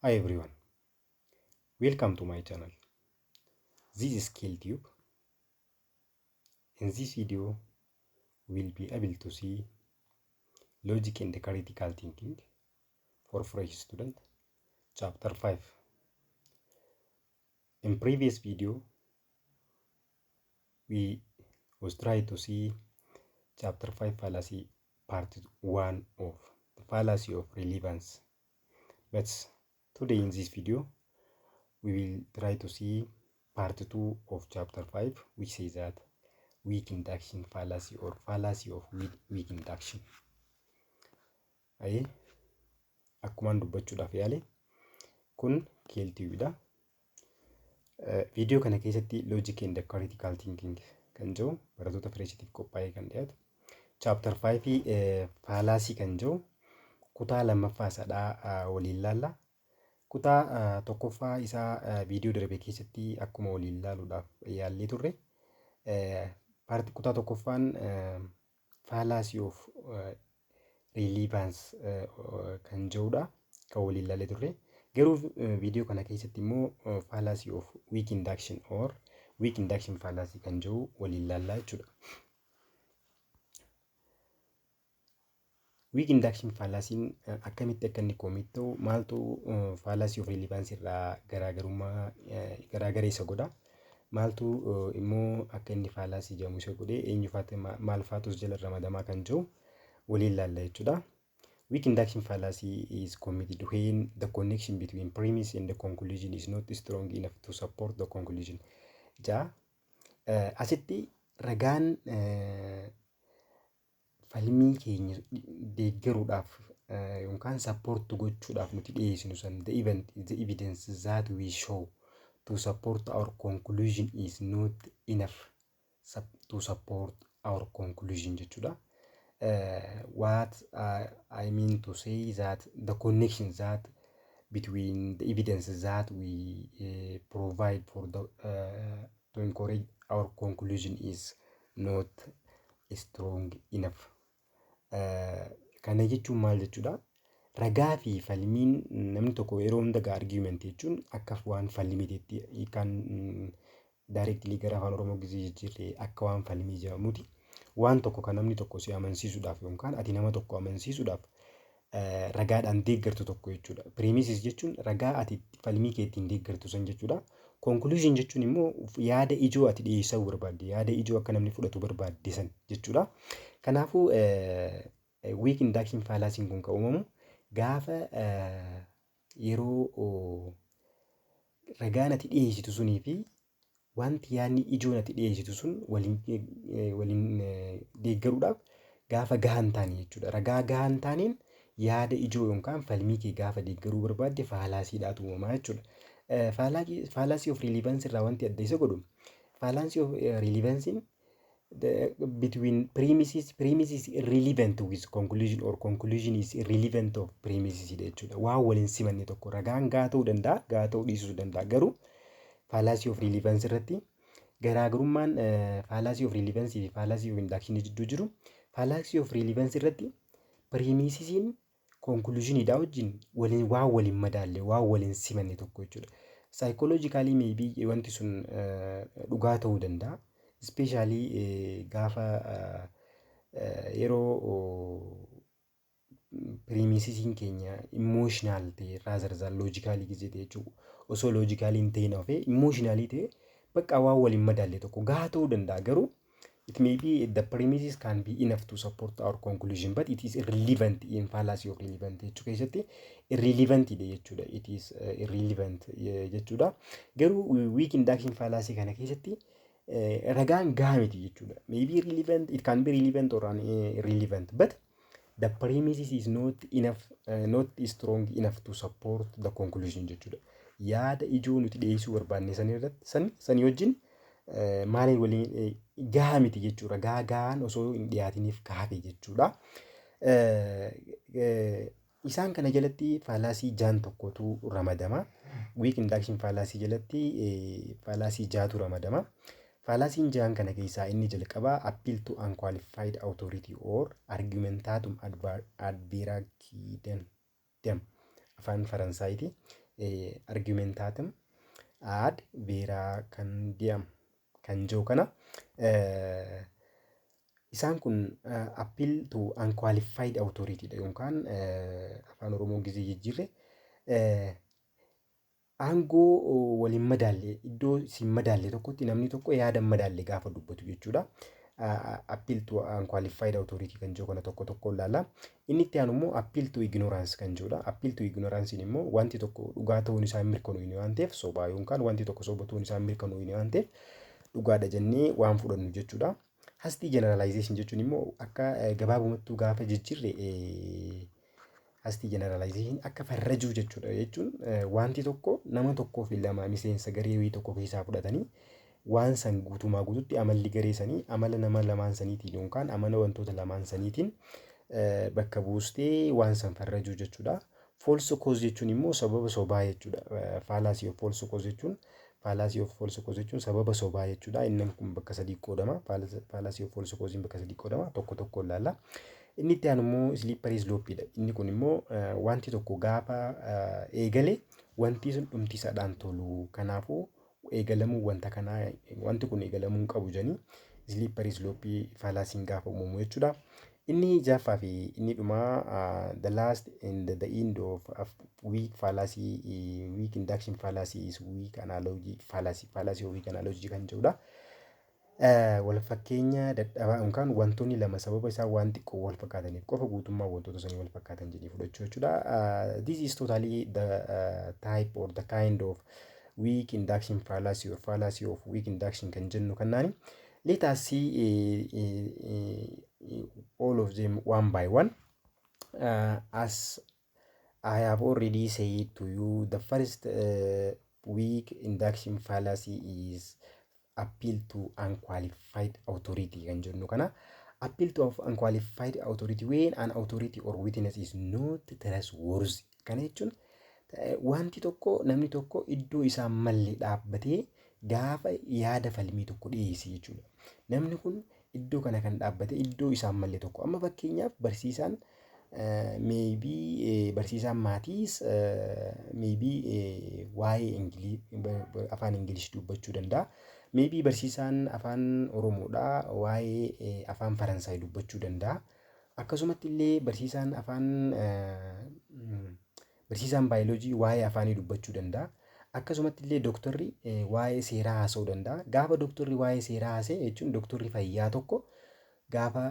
Hi everyone, welcome to my channel. This is ScaleTube. In this video, we'll be able to see logic and critical thinking for fresh student, chapter 5. In previous video, we was try to see chapter 5 fallacy part 1 of the fallacy of relevance. But today in this video, we will try to see part 2 of chapter 5, which says that weak induction fallacy or fallacy of weak induction. Ayee, akkumaan dubbachuudhaaf yaale, kun keeltiiwidha. Viidiyoo kana keessatti logic and critical thinking kan jiru, barattoota freshitiif qophaa'ee kan dhiyaatu, chapter 5 fallacy kan jiru kutaa lammaffaa isaadhaa waliin laalla. Kutaa tokkoffaa isaa viidiyoo darbe keessatti akkuma waliin laaluudhaaf yaallee turre. Part kutaa tokkoffaan fallacy of relevance kan jedhudha kan waliin laallee turre. Garuu viidiyoo kana keessatti immoo fallacy of weak induction or weak induction fallacy kan jedhu waliin laallaa jechuudha. Weak induction fallacy'n akkamitti akka inni commit ta'u, maaltu fallacy of relevance irraa garaagarummaa garaagara isa godha? Maaltu immoo akka inni fallacy jedhamu isa godhe? Eenyufaatti, maal faatus jala ramadamaa kan jiru waliin laalla jechuudha. Weak induction fallacy is committed when the connection between premise and the conclusion is not strong enough to support the conclusion. Jaa, asitti ragaan falmii keenya deeggaruudhaaf yookaan support gochuudhaaf nuti dhiyeessinu san, the event the evidence that we show to support our conclusion is not enough to support our conclusion jechuudha. What I mean to say that the connection that between the evidence that we provide for the to encourage our conclusion is not strong enough. Kana jechuun maal jechuudha? Ragaa fi falmiin namni tokko yeroo hunda gaa, argument jechuun akka waan falmiteetti hiikaan directly gara Afaan Oromoo gisee jijjiirree akka waan falmii jedhamuuti. Waan tokko kan namni tokko si amansiisuudhaaf yookaan ati nama tokko amansiisuudhaaf ragaadhaan deeggartu tokko jechuudha. Premises jechuun ragaa ati falmii kee ittiin deeggartu san jechuudha. Conclusion jechuun immoo yaada ijoo ati dhiyeessuu barbaadde, yaada ijoo akka namni fudhatu barbaadde san jechuudha. Kanaafuu weak induction fallacy kun kan uumamu gaafa yeroo ragaan ati dhiyeessitu sunii fi wanti yaadni ijoon ati dhiyeessitu sun waliin deeggaruudhaaf gaafa gahaa hin taane jechuudha. Ragaa gahaa hin taaneen yaada ijoo yookaan falmii kee gaafa deeggaruu barbaadde fallacydhaatu uumamaa jechuudha. Fallacy of relevance irraa wanti adda isa godhu, fallacy of relevancein between premises irrelevant with conclusion or conclusion is irrelevant of premises jechuudha. Waan waliin simanne tokko, ragaan gahaa ta'uu danda'a, gahaa ta'uu dhiisuu danda'a. Garuu fallacy of relevance irratti garaagarummaan fallacy of relevance fi fallacy of induction jidduu jiru, fallacy of relevance irratti premisesiin conclusionidha wajjin waliin waan waliin madaalle, waan waliin simanne tokko jechuudha. Psychologically maybe wanti sun dhugaa ta'uu danda'a. Especially gaafa yeroo premisesiin keenya emotional ta'e rather than logically gisee ta'e jechuudha. Osoo logically hin ta'in hafee emotionally ta'e, bakka waan waliin madaalle tokko gahaa ta'uu danda'a, garuu it may be the premises can be enough to support our conclusion, but it is irrelevant in fallacy of relevant jechuu keessatti irrelevant jechuudha. It is irrelevant jechuudha. Garuu weak induction fallacy kana keessatti ragaan gahaa miti jechuudha. Maybe relevant, it can be relevant or irrelevant, but the premises is not enough, not strong enough to support the conclusion jechuudha. Yaada ijoo nuti dhiyeessuu barbaanne san irratti san sanii wajjin maaliin waliin gahaa miti jechuudha. Gahaa gahaan osoo hin dhiyaatiniif kahafe jechuudha. Isaan kana jalatti fallacy jaan tokkotu ramadama. Weak induction fallacy jalatti fallacy jaatu ramadama. Fallacyn jaan kana keessaa inni jalqabaa appeal to unqualified authority or argumentatum ad verecundiam, afaan Faransaayiti. Argumentatum ad verecundiam kan jiru kana. Isaan kun appeal to unqualified authority dha, yookaan afaan Oromoo gizee jijjiirre aangoo waliin madaalle, iddoo siin madaalle tokkotti namni tokko yaada madaalle gaafa dubbatu jechuudha. Appeal to unqualified authority kan jiru kana tokko tokko ilaalla. Inni itti aanu immoo appeal to ignorance kan jirudha. Appeal to ignorance immoo wanti tokko dhugaa ta'uun isaa hin mirkanoofne waan ta'eef sobaa, yookaan wanti tokko soba ta'uun isaa hin mirkanoofne waan ta'eef dhugaadha jennee waan fudhannu jechuudha. Hasty generalization jechuun immoo akka gabaabumattuu gaafa jijjiirre hasty generalization akka farrajuu jechuudha. Jechuun wanti tokko nama tokkoo fi lama miseensa garee wayii tokko keessaa fudhatanii waan san guutumaa guututti amalli garee sanii amala nama lamaan saniitiin yookaan amala wantoota lamaan saniitiin bakka buustee waan san farrajuu jechuudha. False cause jechuun immoo sababa sobaa jechuudha. Fallacy of false cause jechuun sababa sobaa jechuudha. Inni kun bakka sadii qoodama. Fallacy of false cause bakka sadii qoodama. Tokko tokko ilaalla. Inni itti aanu immoo slippery slope dha. Inni kun immoo wanti tokko gaafa eegale wanti sun dhumti isaadhaan tolu. Kanaafuu eegalamuu wanta kanaa, wanti kun eegalamuu hin qabu jedhanii slippery slope fallacyn gaafa uumamu jechuudha. Inni jaffaa fi inni dhumaa, the last and the end of weak fallacy, weak induction fallacy is weak analogy fallacy, fallacy of weak analogy kan jedhudha. Wal fakkeenya dadhabaa yookaan wantoonni lama sababa isaan waan xiqqoo wal fakkaataniif qofa guutummaa wantoota sanii wal fakkaatan jedhee fudhachuu jechuudha. This is totally the type or the kind of weak induction fallacy or fallacy of weak induction kan jennu kannaani. Let us see all of them one by one. As I have already said to you, the first weak induction fallacy is appeal to unqualified authority kan jennu kana. Appeal to unqualified authority when an authority or witness is not trustworthy. Kana jechuun wanti tokko, namni tokko iddoo isaan malle dhaabbatee gaafa yaada falmii tokko dhiyeesse jechuudha. Namni kun iddoo kana kan dhaabbate iddoo isaan malle tokko, amma fakkeenyaaf barsiisaan, maybe barsiisaan maths, maybe waa'ee afaan Ingilish dubbachuu danda'a. Maybe barsiisaan afaan Oromoodhaa waa'ee afaan Faransaay dubbachuu danda'a. Akkasumatti illee barsiisaan baayoloojii waa'ee afaanii dubbachuu danda'a. Akkasumatti illee dooktorri waa'ee seeraa haasa'uu danda'a. Gaafa dooktorri waa'ee seeraa haasa'e jechuun dooktorri fayyaa tokko gaafa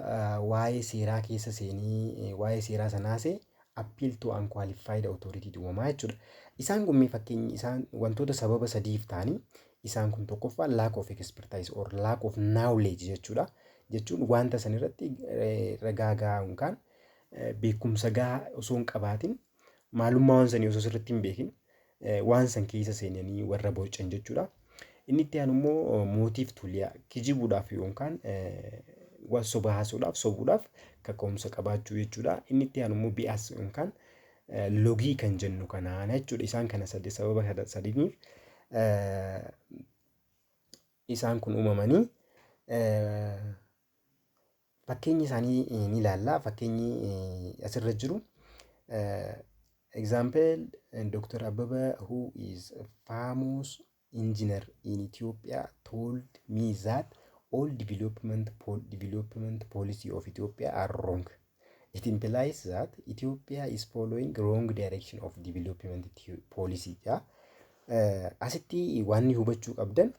waa'ee seeraa keessa seenii waa'ee seeraa sana haasa'e appeal to unqualified authority uumamaa jechuudha. Isaan kun mee fakkeenyi isaan wantoota sababa sadiif ta'anii, isaan kun tokkoffaa lack of expertise or lack of knowledge jechuudha. Jechuun wanta san irratti ragaa gahaa yookaan beekumsa gahaa osoo hin qabaatin, maalummaa waan sanii osoo sirriitti hin beekin waan san keessa seenanii warra bocan jechuudha. Inni itti aanu immoo motive to lie, kijibuudhaaf yookaan soba haasuudhaaf, sobuudhaaf kaka'umsa qabaachuu jechuudha. Inni itti aanu immoo bias yookaan loogii kan jennu kanaan jechuudha. Isaan kana sadi, sababa sadiiniif isaan kun uumamanii fakkeenyi isaanii ni ilaalla. Fakkeenyi asirra jiru, example, Dr. Ababa, who is a famous engineer in Ethiopia, told me that all development policy of Ethiopia are wrong. It implies that Ethiopia is following wrong direction of development policy. Asitti waan hubachuu qabdan,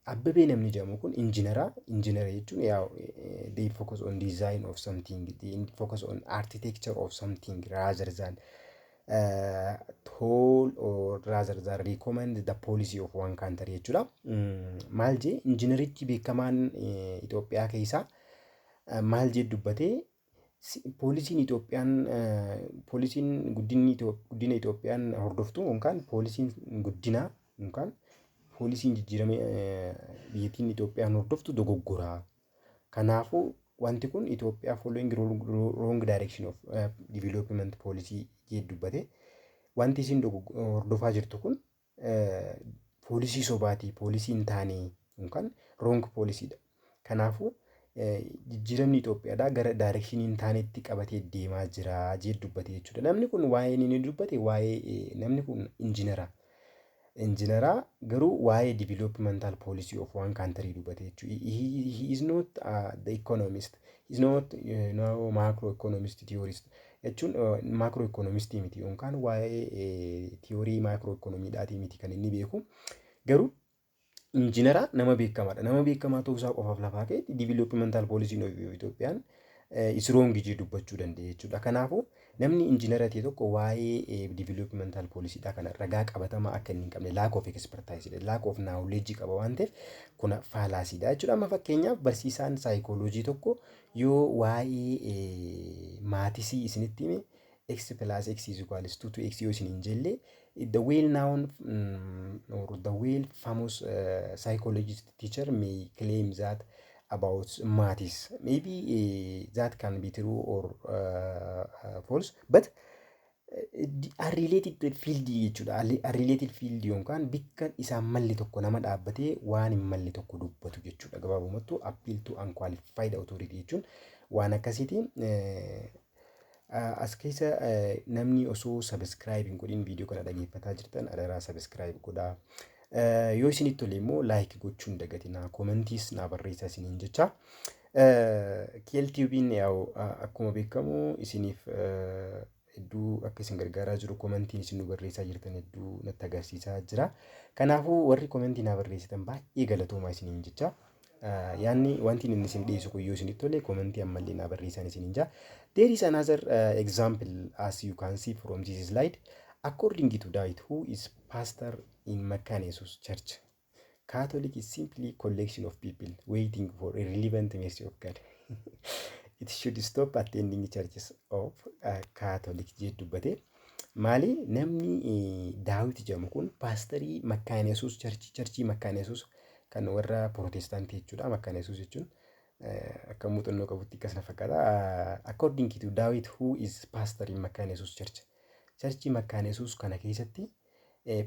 Abbabee namni jedhamu kun injiinara. Injiinara jechuun yaa they focus on design of something, they focus on architecture of something rather than told or rather than recommend the policy of one country jechuudha. Maal jee injiinarichi beekamaan Itoophiyaa keessaa maal jee dubbatee? Poolisiin Itoophiyaan, poolisiin guddinni guddina Itoophiyaan hordoftu yookaan poolisiin guddinaa yookaan poolisiin jijjiirama biyyattiin Itoophiyaan hordoftu dogoggoraa. Kanaafuu wanti kun Itoophiyaa following wrong direction of development policy jee dubbate. Wanti isin hordofaa jirtu kun poolisii sobaatii, poolisii hin taane yookaan wrong poolisiidha. Kanaafuu Jijjiiramni Itoophiyaadhaa gara directionii hin taanetti qabatee deemaa jira jee dubbate jechuudha. Namni kun waa'ee inni dubbate, waa'ee namni kun injiinara. Injiinaraa garuu waa'ee developmental policy of one country dubbate jechuudha. He is not the economist. He is not no macro economist theorist jechuun macro economist miti yookaan waa'ee theory macro economiidhaatii miti kan inni beeku. Garuu injiinara nama beekamaadha. Nama beekamaa ta'uu isaa qofaaf lafaa ka'e developmental policy of Itoophiyaan is wrong jee dubbachuu danda'e jechuudha. Kanaafuu namni injiinara ta'e tokko waa'ee developmental policyidha kana ragaa qabatamaa akka inni hin qabne, lack of expertise, lack of knowledge qaba waan ta'eef kun fallacydha jechuudha. Amma fakkeenyaaf barsiisaan saayikooloojii tokko yoo waa'ee mathsii isinitti hime, x plus x is equals to 2x yoo isin hin jelle, the well known or the well famous psychologist teacher may claim that about maths. Maybe that can be true or false, but unrelated field jechuudha. Unrelated field yookaan bikka isaan malli tokko nama dhaabbatee waan hin malle tokko dubbatu jechuudha. Gabaabumattuu appeal to unqualified authority jechuun waan akkasiitiin. As keessa namni osoo subscribe hin godhin viidiyoo kana dhageeffataa jirtan, adaraa subscribe godhaa. Yoo isinitti tole immoo like gochuu hin dagatinaa. Commentiis naa barreessaa isiniin jecha. KLTV'n yaa'u akkuma beekamu isiniif hedduu akka isin gargaaraa jiru commentiin isin nu barreessaa jirtan hedduu natti agarsiisaa jira. Kanaafuu warri commentii naa barreessitan baay'ee galatoomaa isiniin jecha. Yaanni wanti inni isin dhiyeessu kun yoo isinitti tole commentii ammallee naa barreessaa isiniin jaa. There is another example, as you can see from this slide. According to Dawit, who is pastor in Mekane Yesus Church, Catholic is simply collection of people waiting for a relevant mercy of God. It should stop attending churches of Catholic jee dubbate. Maali, namni Daawit jedhamu kun paasterii Makkaana Yesuus churchii, churchii Makkaana Yesuus kan warra Pirootestaantii jechuudha. Makkaana Yesuus jechuun akka muuxannoo qabutti akkas na fakkaata. According to Daawit, who is pastor in Makkaana Yesuus Church. Churchii Makkaana Yesuus kana keessatti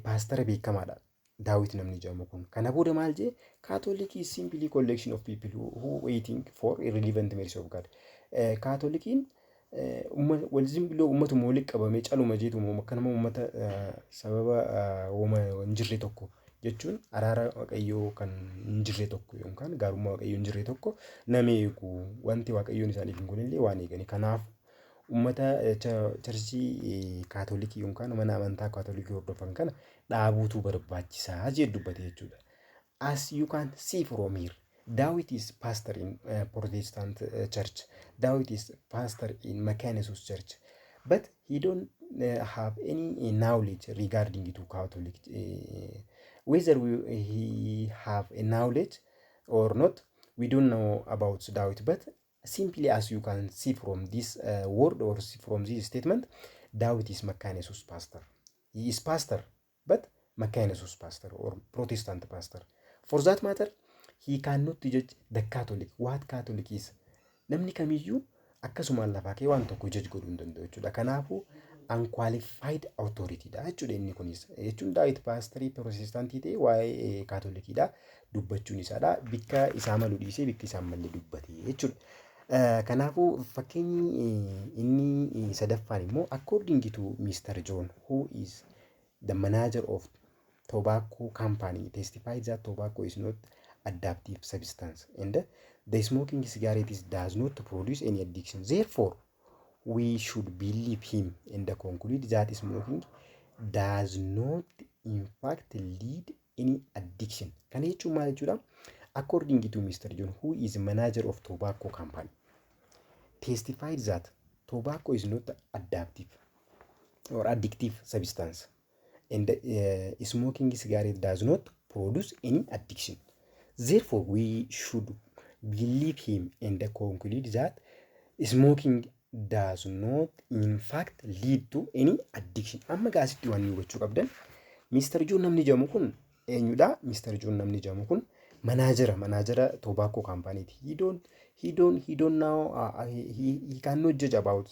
paastara beekamaadha. Daawit namni jedhamu kun. Kana booda maal jee? Catholic is simply collection of people who waiting for a relevant mercy of God. Kaatolikiin wal zimbiloo uummatuma walitti qabamee caluma jeetuma akkanuma uummata sababa hooma hin jirre tokko jechuun araara Waaqayyoo kan hin jirre tokko yookaan gaarummaa Waaqayyoo hin jirre tokko nama eegu, wanti Waaqayyoon isaaniif hin godhinillee waan eegani. Kanaaf uummata churchii Kaatolikii yookaan mana amantaa Kaatolikii hordofan kana dhaabuutu barbaachisaa jee dubbate jechuudha. As you can see from here, Dawit is pastor in Protestant church. Dawit is pastor in Mekane Yesus Church. But he don't have any knowledge regarding to Catholic. Whether he have a knowledge or not, we don't know about Dawit. But simply as you can see from this word or from this statement, Dawit is Mekane Yesus pastor. He is pastor, but Mekane Yesus pastor or Protestant pastor. For that matter, he cannot judge the Catholic. What Catholic is? Namni kamiyyuu akkasumaan lafaa kee waan tokko judge godhuu hin danda'u jechuudha. Kanaafuu unqualified authority dha jechuudha inni kunis. Jechuun Daawit paasterii Pirootestaantii ta'e waa'ee Kaatolikiidha dubbachuun isaadha. Bikka isaa malu dhiisee bikka isaan malle dubbate jechuudha. Kanaafuu fakkeenyi inni sadaffaan immoo, according to Mr. John, who is the manager of tobacco company, testified that tobacco is not addictive substance and the smoking cigarettes does not produce any addiction. Therefore, we should believe him and conclude that smoking does not in fact lead any addiction. Kana jechuun maal jechuudha? According to Mr. John, who is manager of tobacco company, testified that tobacco is not addictive or addictive substance and smoking cigarette does not produce any addiction. Therefore, we should believe him and conclude that smoking does not in fact lead to any addiction. Amma gaasitti waan hubachuu qabdan, Mr. John namni jedhamu kun eenyudha? Mr. John namni jedhamu kun managera tobacco companyti. He don't know, he cannot judge about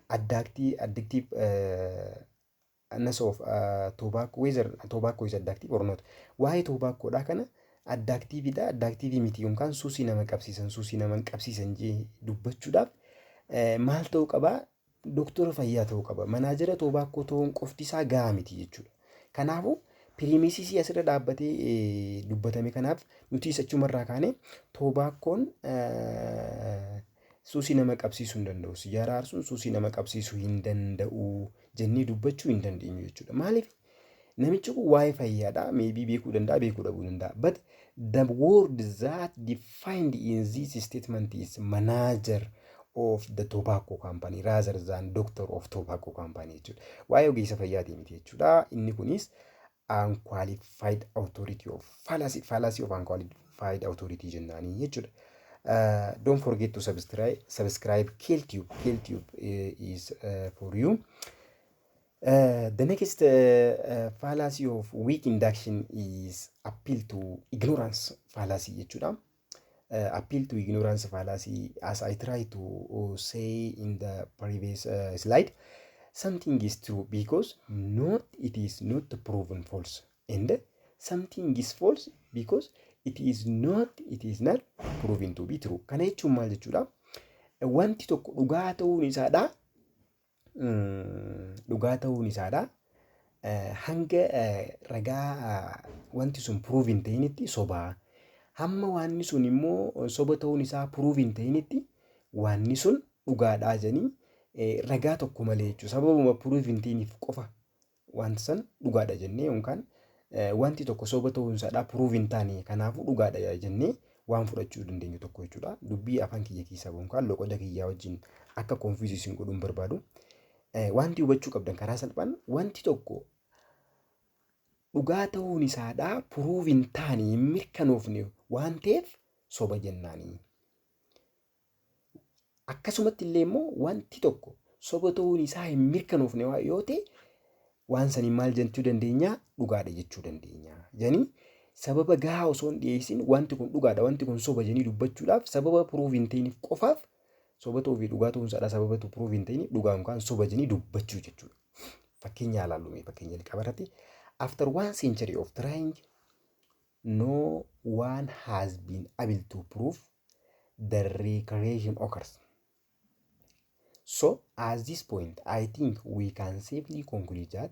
addictive ness of tobacco, whether tobacco is addictive or not. Waa'ee tobaccoodha kana Addictiveidha, addictive miti yookaan suusii nama qabsiisan, suusii nama hin qabsiisan jee dubbachuudhaaf maal ta'uu qabaa? Doktora fayyaa ta'uu qaba. Manager tobacco ta'uun qofti isaa gahaa miti jechuudha. Kanaafuu premisesii asirra dhaabbatee dubbatame kanaaf nuti achumarraa kaane tobaccoon suusii nama qabsiisuu hin danda'u. Sijaaraa aarsuun suusii nama qabsiisuu hin danda'u jennee dubbachuu hin dandeenyu jechuudha. Maaliif? Namichi kun waa'ee fayyaadha. Maybe beekuu danda'a, beekuu dhabuu danda'a. But the word that defined in this statement is manager of the tobacco company rather than doctor of tobacco company jechuudha. Waa'ee ogeessa fayyaatii miti jechuudha. Inni kunis unqualified authority of fallacy, fallacy of unqualified authority jennaanii jechuudha. Don't forget to subscribe KLTube. KLTube is for you. The next fallacy of weak induction is appeal to ignorance fallacy jechuudha. Appeal to ignorance fallacy, as I try to say in the previous slide, something is true because not it is not proven false, and something is false because it is not proven to be true. Kana jechuun maal jechuudha? Wanti tokko dhugaa ta'uun isaadha. Dhugaa ta'uun isaadha. Hanga ragaa wanti sun prove hin ta'initti sobaa. Hamma wanni sun immoo soba ta'uun isaa prove hin ta'initti wanni sun dhugaadhaa jedhanii ragaa tokko malee jechuudha. Sababuma prove hin ta'iniif qofa wanta san dhugaadha jennee yookaan wanti tokko soba ta'uun isaadhaa prove hin taane, kanaafuu dhugaadha jennee waan fudhachuu dandeenyu tokko jechuudha. Dubbii afaan kiyya keessaa yookaan loqoda kiyyaa wajjin akka confuse isin godhuun barbaadu. Wanti hubachuu qabdan karaa salphaan, wanti tokko dhugaa ta'uun isaadhaa prove hin taane, hin mirkanoofne waan ta'eef soba jennaanii. Akkasumatti illee immoo wanti tokko soba ta'uun isaa hin mirkanoofne yoo ta'e, waan saniin maal jechuu dandeenya? Dhugaadha jechuu dandeenya. Jedhanii sababa gahaa osoo hin dhiyeessin wanti kun dhugaadha, wanti kun soba jedhanii dubbachuudhaaf, sababa prove hin ta'iniif qofaaf, soba ta'uu fi dhugaa ta'uun isaadhaa sababa prove hin ta'iniif dhugaa yookaan soba jedhanii dubbachuu jechuudha. Fakkeenya ilaallu. Fakkeenya jalqaba irratti, after one century of trying, no one has been able to prove the reincarnation occurs. So at this point, I think we can safely conclude that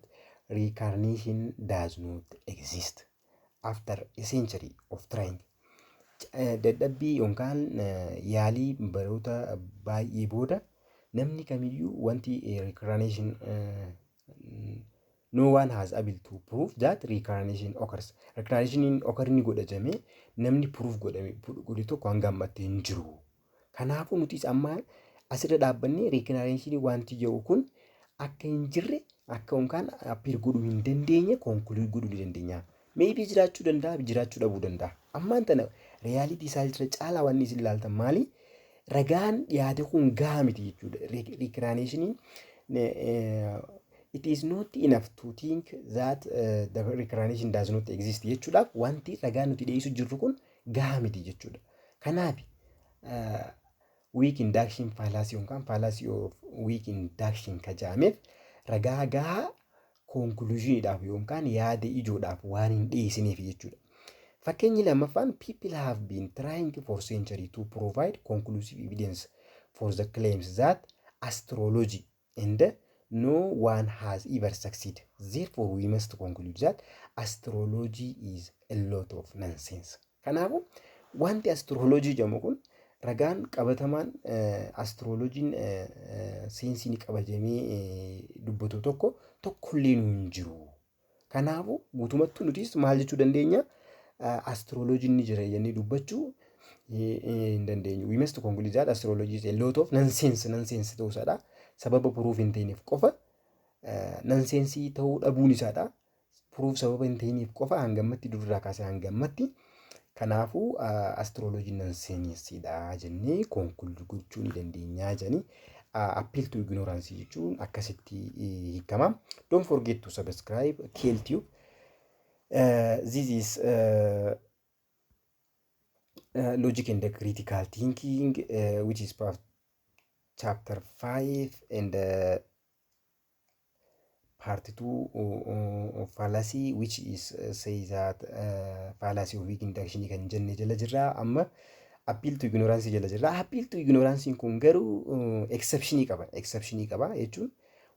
reincarnation does not exist after a century of trying. Dadhabbii yookaan yaalii baroota baay'ee booda namni kamiyyuu wanti reincarnation, no one has able to prove that reincarnation occurs. Reincarnation occur ni godha jedhamee namni proof godhe tokko hanga ammatti hin jiru. Kanaafuu nutis amma asirra dhaabbannee reincarnation wanti jedhu kun akka hin jirre, akka yookaan appear godhuu hin dandeenye conclude godhuu ni dandeenya. Maybe jiraachuu danda'a, jiraachuu dhabuu danda'a. Ammaan tana reality isaa irra caalaa wanni isin ilaaltan maali? Ragaan dhiyaate kun gahaa miti jechuudha. Reincarnationiin, it is not enough to think that the reincarnation does not exist jechuudhaaf wanti ragaa nuti dhiyeessu jirru kun gahaa miti jechuudha. Kanaaf weak induction fallacy yookaan fallacy of weak induction ka jedhameef ragaa gahaa conclusioniidhaaf yookaan yaada ijoodhaaf waan hin dhiyeessineef jechuudha. Fakkeenyi lammaffaan, people have been trying for century to provide conclusive evidence for the claims that astrology, and no one has ever succeeded. Therefore, we must conclude that astrology is a lot of nonsense. Kanaafuu wanti astrology jedhamu kun ragaan qabatamaan astrologyn sense ni qaba jedhamee dubbatu tokko tokkollee nu hin jiru. Kanaafuu guutumatti nutis maal jechuu dandeenya? Astrologyn ni jira jennee dubbachuu hin dandeenyu. We must conclude that astrology is a lot of nonsense. Nonsense ta'uu isaadha. Sababa proof hin ta'iniif qofa, nonsense ta'uu dhabuun isaadha. Proof sababa hin ta'iniif qofa hangammatti durirraa kaasee hangammatti. Kanaafuu astrologyn nonsenseiidha jennee conclude gochuu ni dandeenya jedhanii appeal to ignorance jechuun akkasitti hiikama. Don't forget to subscribe KLTube. This is logic and the critical thinking, which is part chapter 5 and Part 2 of fallacy, which is say that fallacy of weak induction kan jenne jala jirra. Amma appeal to ignorance jala jirra. Appeal to ignorance kun garuu exceptionii qaba. Exceptionii qaba jechuun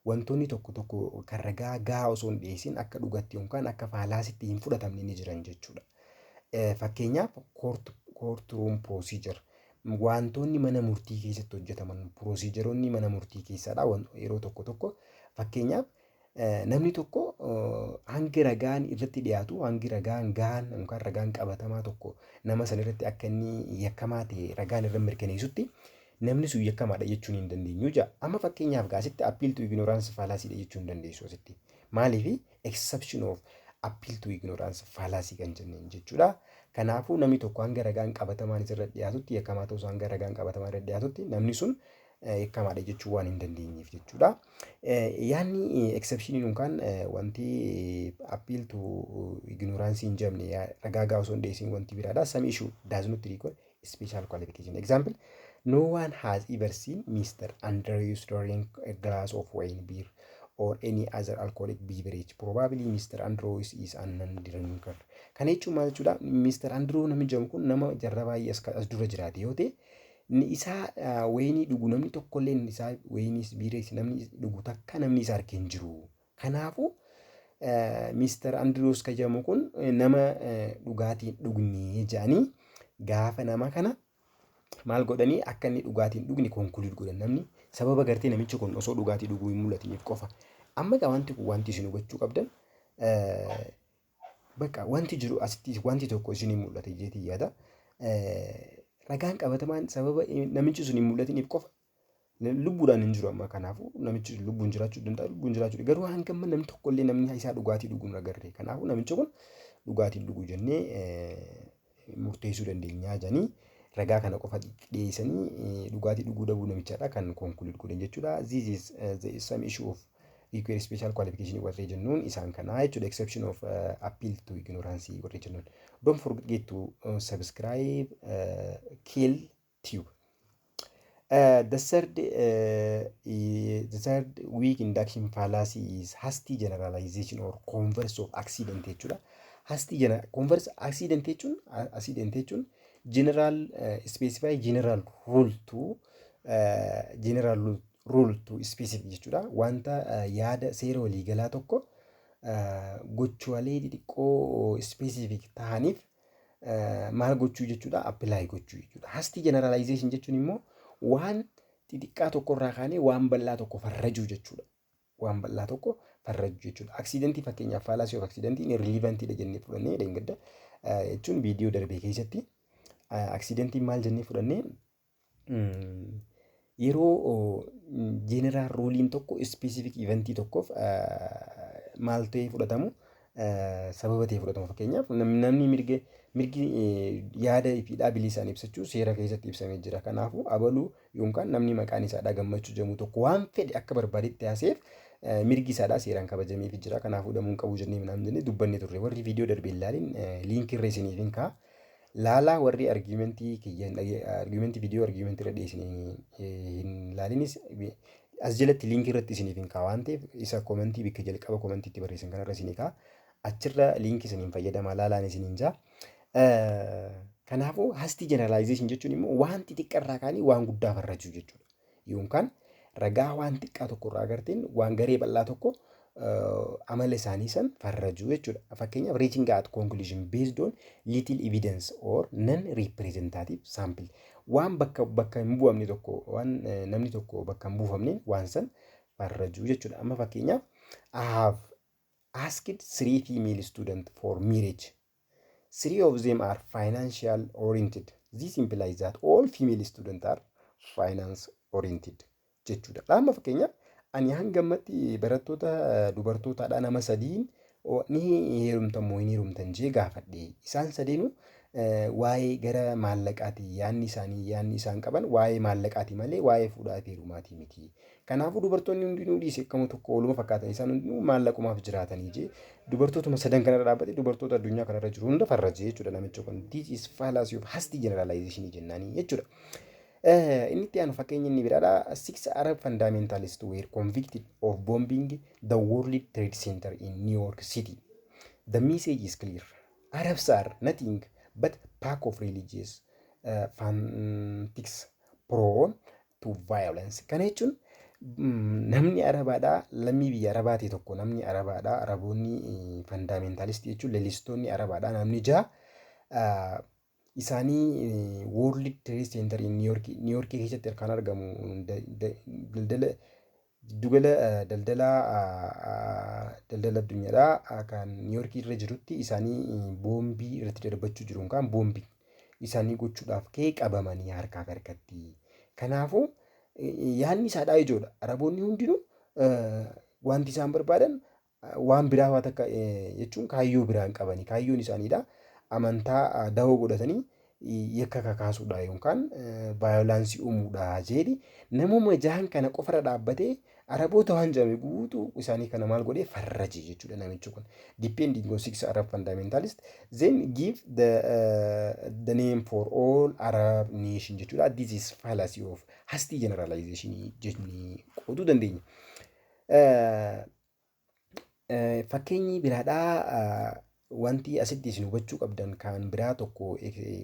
wantoonni tokko tokko kan ragaa gahaa osoo hin dhiyeessin akka dhugatti yookaan akka fallacytti hin fudhatamne ni jiran jechuudha. Fakkeenyaaf, courtroom procedure, wantoonni mana murtii keessatti hojjetaman, procedureonni mana murtii keessadha yeroo tokko tokko. Fakkeenyaaf, namni tokko hangi ragaan irratti dhiyaatu, hangi ragaan gahaan yookaan ragaan qabatamaa tokko nama sana irratti akka inni yakkamaa ta'e ragaan irra mirkaneessutti namni sun yakkamaadha jechuun hin dandeenyu jaa. Amma fakkeenyaaf gaasitti appeal to ignorance fallacydha jechuu hin dandeessu asitti. Maaliif? Exception of appeal to ignorance fallacy kan jenneen jechuudha. Kanaafuu namni tokko hanga ragaan qabatamaan isarra dhiyaatutti, yakkamaa ta'uus hanga ragaan qabatamaan irra dhiyaatutti namni sun yakkamaadha jechuu waan hin dandeenyeef jechuudha. Yaanni exceptioniin yookaan wanti appeal to ignorance hin jabne ragaa gahaa osoo hin dhiyeessin wanti biraadha. Some issue does not require special qualification. Example, no one has ever seen Mr. Andrews drink a glass of wine, beer or any other alcoholic beverage. Probably Mr. Andrews is a non-drinker. Kana jechuun maal jechuudha? Mr. Andrew namni jedhamu kun nama jarra baay'ee as dura jiraate yoo ta'e, inni isaa wayinii dhugu namni tokkollee isaa wayiniis biirees namni dhugu takka namni isa argee hin jiru. Kanaafuu Mr. Andrews kan jedhamu kun nama dhugaatii hin dhugne jedhanii gaafa nama kana maal godhanii, akka inni dhugaatii hin dhugne conclude godhan, namni sababa gartee namichi kun osoo dhugaatii dhuguu hin mul'atiniif qofa. Amma egaa wanti kun, wanti isin hubachuu qabdan, bakka wanti jiru asitti wanti tokko isinii mul'ata jeetii yaada. Ragaan qabatamaan sababa namichi sun hin mul'atiniif qofa lubbuudhaan hin jiru amma. Kanaafuu namichi sun lubbuun jiraachuu danda'a, lubbuun jiraachuu, garuu hanga amma namni tokkollee namni isaa dhugaatii dhuguu hin agarre. Kanaafuu namichi kun dhugaatii dhuguu jennee murteessuu dandeenya jedhanii ragaa kana qofa dhiyeessanii dhugaatii dhuguu dhabuu namichaadha kan conclude godhan jechuudha. This is the some issue of require special qualification warree jennuun isaan kana jechuudha. Exception of appeal to ignorance warree jennuun. Don't forget to subscribe Kill Tube. The third weak induction fallacy is hasty generalization or converse of accident jechuudha. Hasty general converse accident jechuun, accident jechuun general specify general rule to general rule to specific jechuudha. Wanta yaada seera waliigalaa tokko gochaalee xixiqqoo specific ta'aniif maal gochuu jechuudha? Apply gochuu jechuudha. Hasty generalization jechuun immoo waan xixiqqaa tokkorraa kaanee waan bal'aa tokko farrajuu jechuudha. Waan bal'aa tokko farrajuu jechuudha. Accidentii fakkeenyaaf, fallacy of accidentiin irrelevantidha jennee fudhannee dheengadda jechuun viidiyoo darbe keessatti accidentiin maal jennee fudhannee, yeroo general ruleiin tokko specific eventii tokkoof maal ta'ee fudhatamu, sababa ta'ee fudhatamu. Fakkeenyaaf, namni mirgi yaada fi bilisaan ibsachuu seera keessatti ibsamee jira. Kanaafuu abaluu yookaan namni maqaan isaadhaa Gammachuu jedhamu tokko waan fedhe akka barbaadetti haaseef mirgi isaadhaa seeraan kabajameefii jira. Kanaafuu hidhamuu hin qabu jennee minaan jennee dubbannee turre. Warri viidiyoo darbe hin ilaalin linkii irra isiniif hin kaa'a. Laalaa, warri argumentii kiyya argumentii viidiyoo argumentii irra dhiyeessine hin ilaalinis as jalatti linkii irratti isiniif hin kaa'a waan ta'eef, isa commentii bakka jalqaba commentiitti barreessan kanarra isinii kaa'a. Achirra linkii isiniin fayyadamaa laalaan isiniin jaa. Kanaafuu hasty generalization jechuun immoo waan xixiqqaa kaanii waan guddaa farrajuu jechuudha. Yookaan ragaa waan xiqqaa tokko irraa agarteen waan garee bal'aa tokko amala isaanii san farrajuu jechuudha. Fakkeenyaaf, reaching at conclusion based on little evidence or non representative sample. Waan bakka hin bu'amne tokko, waan namni tokko bakka hin buufamne waan san farrajuu jechuudha. Amma fakkeenyaaf, I have asked three female students for marriage. Three of them are financial oriented. This implies that all female students are finance oriented jechuudha. Amma fakkeenyaaf, ani hanga ammatti barattoota dubartootaadhaa nama sadiin ni heerumtan moo hin heerumtan jee gaafadhe. Isaan sadeenuu waa'ee gara maallaqaati yaadni isaanii, yaadni isaan qaban waa'ee maallaqaati malee waa'ee fuudhaa fi heerumaatii miti. Kanaafuu dubartoonni hundinuu dhiise akkama tokko ooluma fakkaatan, isaan hundinuu maallaqumaaf jiraatanii jee dubartootuma sadan kanarra dhaabbate dubartoota addunyaa kanarra jiru hunda farrajee jechuudha namicha kun. This is fallacy of hasty generalization jennaanii jechuudha. Inni itti aanu fakkeenya inni biraadha. Six Arab fundamentalists were convicted of bombing the World Trade Center in New York City. The message is clear. Arabs are nothing but pack of religious fanatics prone to violence. Kana jechuun namni Arabaadhaa, lammii biyya Arabaati tokko, namni Arabaadhaa, Araboonni fundamentalistii jechuun leellistoonni Arabaadhaa, namni jaha isaanii World Trade Center in New York, New York keessatti kan argamu daldala giddugala daldalaa daldala addunyaadhaa kan New York irra jirutti isaanii boombii irratti darbachuu jiru kan boombii isaanii gochuudhaaf ka'ee qabamanii harkaa fi harkatti. Kanaafuu yaadni isaadhaa ijoodha. Araboonni hundinuu wanti isaan barbaadan waan biraa waan takka jechuun kaayyoo biraa hin qabani. Kaayyoon isaaniidha. Amantaa dahoo godhatanii yakka kakaasuudha yookaan violence uumuudha jedhi namuma jahan kana qofarra dhaabbatee Araboota waan jedhame guutuu isaanii kana maal godhee farraje jechuudha namichi kun. Depending on six Arab fundamentalist, then give the name for all Arab nation jechuudha. This is fallacy of hasty generalization jennee qooduu dandeenya. Fakkeenyi biraadhaa, wanti asitti isin hubachuu qabdan kan biraa tokko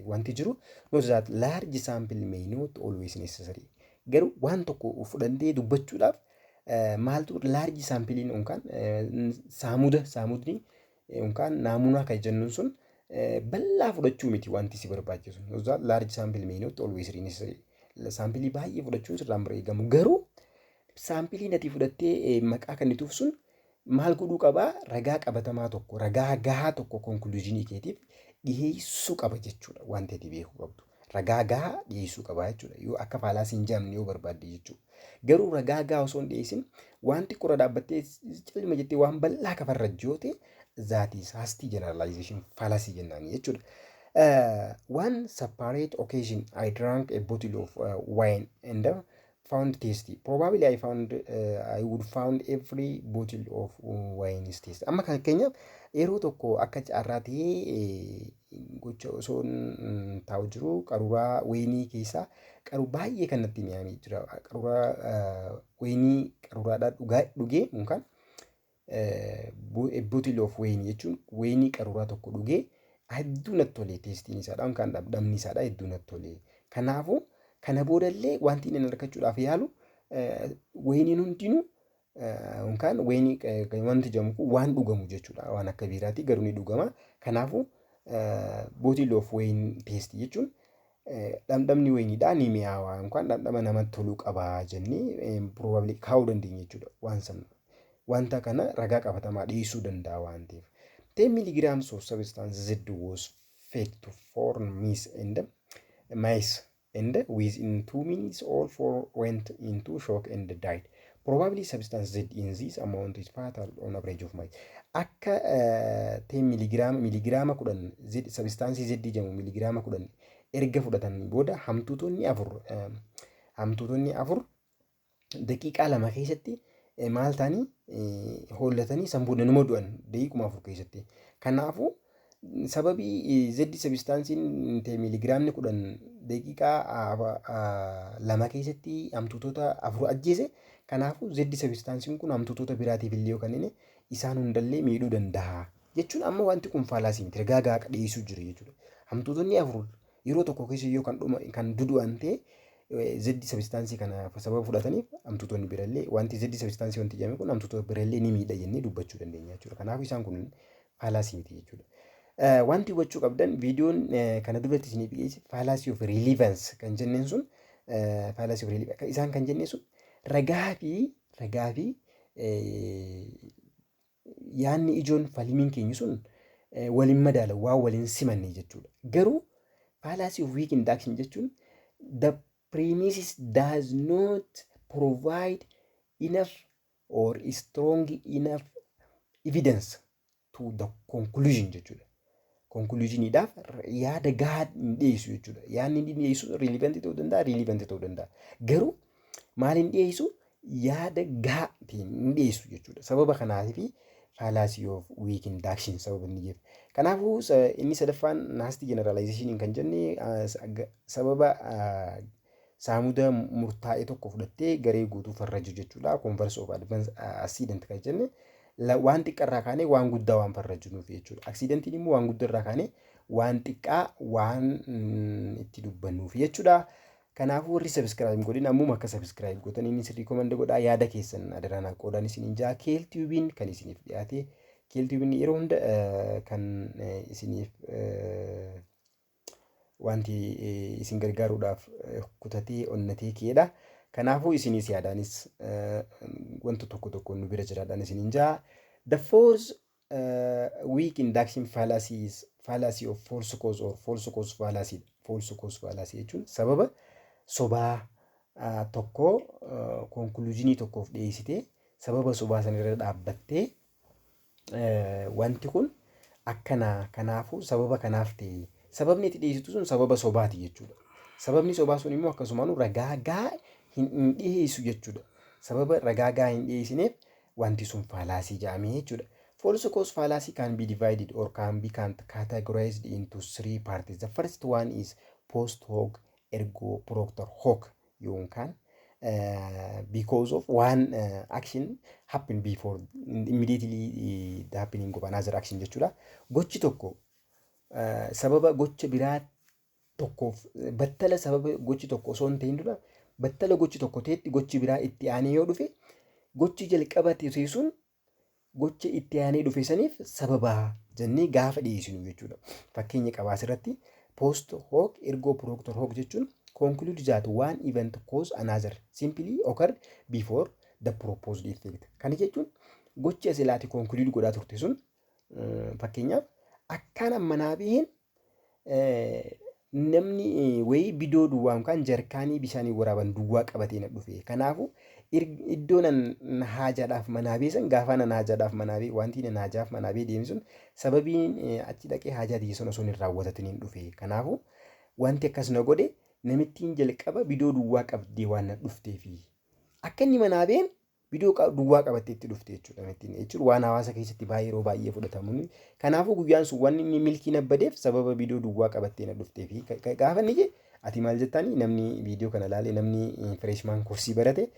wanti jiru, note that large sample may not always necessary. Garuu waan tokko fudhantee dubbachuudhaaf maaltu large sampleiin yookaan saamuda saamudni yookaan naamunaa kan jennuun sun bal'aa fudhachuu miti wanti si barbaachisu. Note that large sample may not always necessary. Sample baay'ee fudhachuun sirraan bira eegamu. Garuu sampleiin ati fudhattee maqaa kennituuf sun maal godhuu qabaa? Ragaa qabatamaa tokko, ragaa gahaa tokko conclusionii keetiif dhiyeessuu qaba jechuudha wanti ati beekuu qabdu. Ragaa gahaa dhiyeessuu qaba jechuudha. Yoo akka fallacy hin jaamne yoo barbaadde jechuudha. Garuu ragaa gahaa osoo hin dhiyeessin wanti qora dhaabbattee calma jettee waan bal'aa kafarra yoo ta'e, that is hasty generalization fallacy jennaan jechuudha. One separate occasion I drank a bottle of wine and found tasty. Probably I would found every bottle of wine is tasty. Amma kan fakkeenyaaf yeroo tokko akka carraa ta'ee gocha osoo taa'u jiru qaruuraa wayinii keessaa qaru baay'ee kan natti mi'aamee jira. Qaruuraa wayinii qaruuraadhaa dhugaa dhugee yookaan a bottle of wine jechuun wayinii qaruuraa tokko dhugee hedduu natti tole, tasteiin isaadha yookaan dhamdhamni isaadha hedduu natti tole. Kanaafuu kana boodallee wanti inni argachuudhaaf yaalu wayiniin hundinuu yookaan wayinii wanti jedhamu kun waan dhugamu jechuudha. Waan akka biiraati garuu ni dhugama. Kanaafuu bottle of wine taste jechuun dhamdhamni wayiniidhaa ni mi'aawaa yookaan dhamdhama namatti toluu qabaa jennee probably kaa'uu dandeenya jechuudha waan sana. Wanta kana ragaa qabatamaa dhiyeessuu danda'a waan ta'eef. 10 milligrams of substance Z was fed to four mice and within 2 minutes all four went into shock and died. Probably substance Z in this amount is fatal on average of mice. Akka 10 miligiraama miligiraama 10 Z substance Z jedhamu miligiraama 10 erga fudhatanii booda hamtuutonni afur daqiiqaa 2 keessatti maal ta'anii hoollatanii san booda numa du'an daqiiquma 4 keessatti. Kanaafuu sababii Z substanceiin ta'e miligiraamni 10 daqiiqaa 2 keessatti hamtuutota afur ajjeese, kanaafuu Z substanceiin kun hamtuutota biraatiif illee yoo kennine isaan hundallee miidhuu danda'a. Jechuun amma wanti kun fallacy miti, ragaa gahaa dhiyeessuu jira jechuudha. Hamtuutonni afur yeroo tokko keessa yoo kan dhuma kan dudu'an ta'e, Z substance kana sababa fudhataniif hamtuutonni birallee wanti Z substance wanti jedhame kun hamtuutota birallee ni miidha jennee dubbachuu dandeenya jechuudha. Kanaafuu isaan kun fallacy miti jechuudha. Wanti hubachuu qabdan, viidiyoon kana duratti isiniif dhiyeesse fallacy of relevance kan jenneen sun, fallacy of relevance isaan kan jenneen sun ragaa fi yaanni ijoon falmiin keenya sun waliin madaalan, waan waliin simanne jechuudha. Garuu fallacy of weak induction jechuun the premises does not provide enough or strong enough evidence to the conclusion jechuudha. Conclusioniidhaaf yaada gahaa hin dhiyeessu jechuudha. Yaadni inni dhiyeessu relevant ta'uu danda'a, relevant ta'uu danda'a. Garuu maal hin dhiyeessu? Yaada gahaa ta'e hin dhiyeessu jechuudha. Sababa kanaatiif fallacy of weak induction sababa inni jedhu. Kanaafuu inni sadaffaan hasty generalization kan jenne sababa Saamuda murtaa'e tokko fudhattee garee guutuu farraju jechuudha. Converse of accident kan jenne waan xiqqaarraa kaanee waan guddaa waan farrajuuf jechuudha. Accidentiin immoo waan guddaarraa kaanee waan xiqqaa waan itti dubbannuuf jechuudha. Kanaafuu warri subscribe godhin ammuma akka subscribe gootan inni sirrii recommend godhaa, yaada keessan adaraan qoodaan isiniin jaa. Keeltiyuubiin kan isiniif dhiyaate, Keeltiyuubiin yeroo hunda kan isiniif wanti isin gargaaruudhaaf kutatee onnatee ka'edha. Kanaafuu isinis yaadaanis wanta tokko tokko nu bira jiraadhaan isiniin jaa. The fourth weak induction fallacy is fallacy of false cause or false cause fallacy. False cause fallacy jechuun sababa sobaa tokko conclusionii tokkoof dhiyeessitee, sababa sobaa sanarra dhaabbattee wanti kun akkana, kanaafuu sababa kanaaf ta'e, sababni itti dhiyeessitu sun sababa sobaati jechuudha. Sababni sobaa sun immoo akkasumaan ragaa gahaa hin dhiyeessu jechuudha. Sababa ragaa gahaa hin dhiyeessineef wanti sun fallacy jedhamee jechuudha. False cause fallacy can be divided or can be categorized into three parts. The first one is post hoc ergo propter hoc yookaan because of one action happen before immediately the happening of another action jechuudha. Gochi tokko sababa gocha biraa tokkoof battala sababa gochi tokko osoo hin ta'in dura battala gochi tokko ta'etti gochi biraa itti aanee yoo dhufe, gochi jalqaba ta'e sun gocha itti aanee dhufe saniif sababa jennee gaafa dhiyeessinu jechuudha. Fakkeenya qabaa asirratti post hoc ergo propter hoc jechuun conclude that one event cause another simply occurred before the proposed effect. Kana jechuun gochi asilaati conclude godhaa turte sun, fakkeenyaaf, akkaan ammanaa baheen namni wayii bidoo duwwaa yookaan jarkaanii bishaanii waraaban duwwaa qabatee na dhufe. Kanaafuu iddoo nan haajaadhaaf manaa beesan gaafa nan haajaadhaaf manaa bee wanti nan haajaaf manaa bee deeme sun sababiin achi dhaqee haajaa tiyya sun osoo hin raawwatatin dhufe. Kanaafuu wanti akkas na godhe namittiin jalqaba bidoo duwwaa qabdee waan na dhufteefi. Akka inni manaa been bidoo duwwaa qabattee itti dhufte jechuudha namittiin jechuun waan hawaasa keessatti baay'ee yeroo baay'ee fudhatamu. Kanaafuu guyyaan sun wanni inni milkii na badeef sababa bidoo duwwaa qabattee na dhufteefi. Gaafa inni jee ati maal jettani? Namni viidiyoo kana ilaale, namni freshman coursii barate,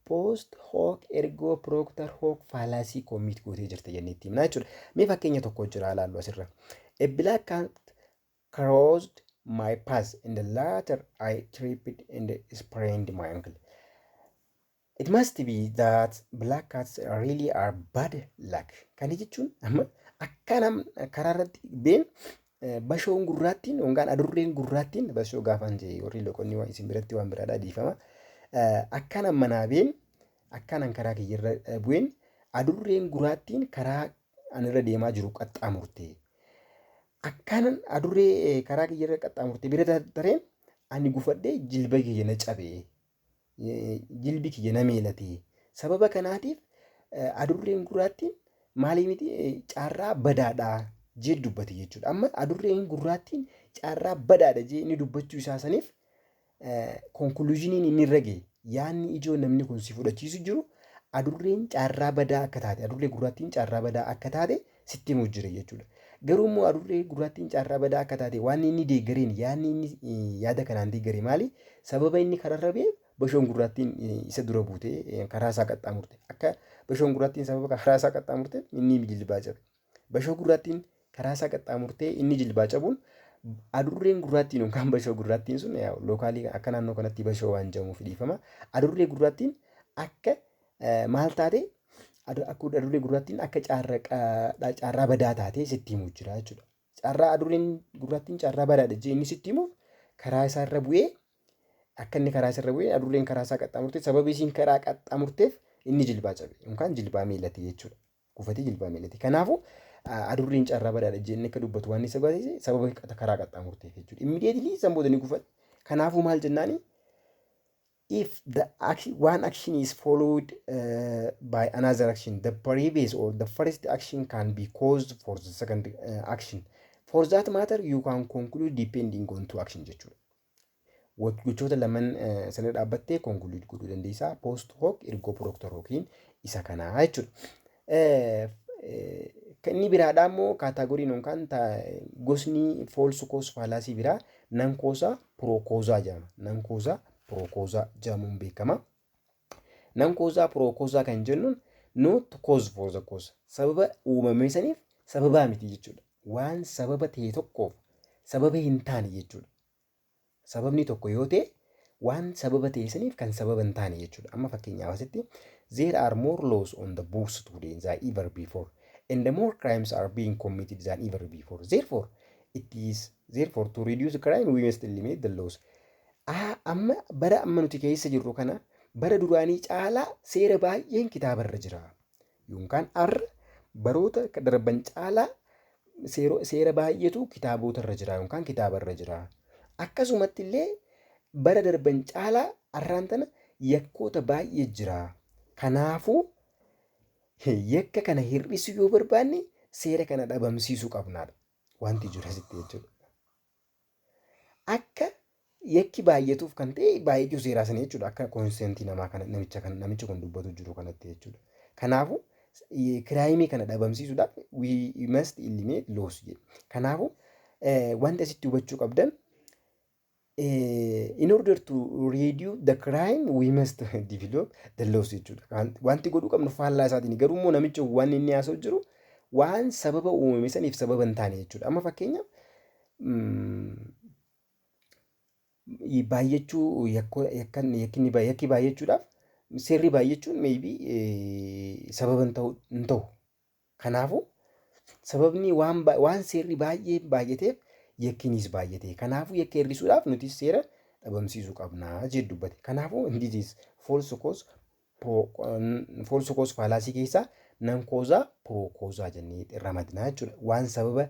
post hoc ergo propter hoc fallacy commit gootee jirta jennee itti himna jechuudha. Mee fakkeenya tokko jira ilaallu asirra. A black cat crossed my path and later I tripped and sprained my ankle. It must be that black cats really are bad luck. Kana jechuun amma akka nam karaa irratti been bashoon gurraattiin yookaan adurreen gurraattiin, bashoo gaafan jee warri loqonni waan isin biratti waan biraadhaa, dhiifama. Akkanan manaa been, akkanan karaa kiyyarra bu'een adurreen gurraattiin karaa anirra deemaa jiru qaxxaamurte. Akkanan adurree karaa kiyyarra qaxxaamurte bira tareen ani gufadhee jilba kiyya na cabee. Jilbi kiyya na meelate. Sababa kanaatiif adurreen gurraattiin maalii miti, carraa badaadhaa jee dubbate jechuudha. Amma adurreen gurraattiin carraa badaadha jee inni dubbachuu isaa saniif conclusioniin inni irra gahe, yaadni ijoo namni kun si fudhachiisu jiru, adurreen carraa badaa akka taate, adurree gurraattiin carraa badaa akka taate sitti himuu jira jechuudha. Garuu immoo adurree gurraattiin carraa badaa akka taate waan inni deeggareen, yaadni inni yaada kanaan deeggare maali? Sababa inni kararra ba'eef bashoon gurraattiin isa dura buutee karaa isaa qaxxaamurte. Akka bashoon gurraattiin sababa karaa isaa qaxxaamurte inni jilbaa cabe. Bashoo gurraattiin karaa isaa qaxxaamurtee inni jilbaa cabuun, adurreen gurraattiin yookaan bashoo gurraattiin sun, localii akka naannoo kanatti bashoo waan jedhamuuf dhiifama. Adurree gurraattiin akka maal taate? Akka adurree gurraattiin akka carraa badaa taatee sitti himuu jira jechuudha. Carraa adurreen gurraattiin carraa badaadha jee inni sitti himuuf karaa isaarra bu'ee, akka inni karaa isaarra bu'ee adurreen karaa isaa qaxxaamurte, sababii isiin karaa qaxxaamurteef inni jilbaa cabe yookaan jilbaa miilate jechuudha. Kufatee jilbaa miilate. Kanaafuu adurreen carraa badaadha jee inni akka dubbatu waan isa baasise sababa karaa qaxxaamurteef jechuudha. Immediately san booda ni gufate. Kanaafuu maal jennaani? If the action, one action is followed by another action, the previous or the first action can be caused for the second action. For that matter, you can conclude depending on two action jechuudha. Gochoota lamaan sana dhaabbattee conclude godhuu dandeessaa. Post hoc ergo propter hociin isa kanaa jechuudha. Inni biraadhaa immoo categoryn yookaan gosni false cause fallacy biraa non causa pro causa jedhama. Non causa pro causa jedhamuun beekama. Non causa pro causa kan jennuun not cause for the cause, sababa uumame saniif sababaa miti jechuudha. Waan sababa ta'e tokkoof sababa hin taane jechuudha. Sababni tokko yoo ta'e, waan sababa ta'e saniif kan sababa hin taane jechuudha. Amma fakkeenyaaf asitti, there are more laws on the books today than ever before and the more crimes are being committed than ever before. Therefore, it is therefore to reduce crime we must eliminate the laws. Amma bara amma nuti keessa jirru kana bara duraanii caalaa seera baay'een kitaabarra jira. Yookaan har'a baroota darban caalaa seera baay'eetu kitaabotarra jira yookaan kitaabarra jira. Akkasumatti illee bara darban caalaa har'aan tana yakkoota baay'ee jira. Kanaafuu yakka kana hir'isuu yoo barbaanne, seera kana dhabamsiisuu qabnaadha. Wanti jiru asitti jechuudha. Akka yakki baay'atuuf kan ta'e baay'achuu seeraa sana jechuudha. Akka consentii namaa kana namicha kan namichi kun dubbatu jiru kanatti jechuudha. Kanaafuu crime kana dhabamsiisuudhaaf we must eliminate laws jedhe. Kanaafuu wanti asitti hubachuu qabdan, in order to reduce the crime we must develop the laws jechuudha. Wanti godhuu qabnu faallaa isaatiin, garuu immoo namichi waan inni haasa'u jiru waan sababa uumame saniif sababa hin taane jechuudha. Amma fakkeenyaaf baay'achuu yakki baay'achuudhaaf seerri baay'achuun maybe sababa hin ta'u. Kanaafuu sababni waan seerri baay'ee baay'ateef yakkinis baay'ate. Kanaafuu yakka hir'isuudhaaf nuti seera dhabamsiisuu qabna jedhu dubbate. Kanaafuu this is false cause fallacy keessaa non causa pro causa jennee ramadnaa jechuudha. Waan sababa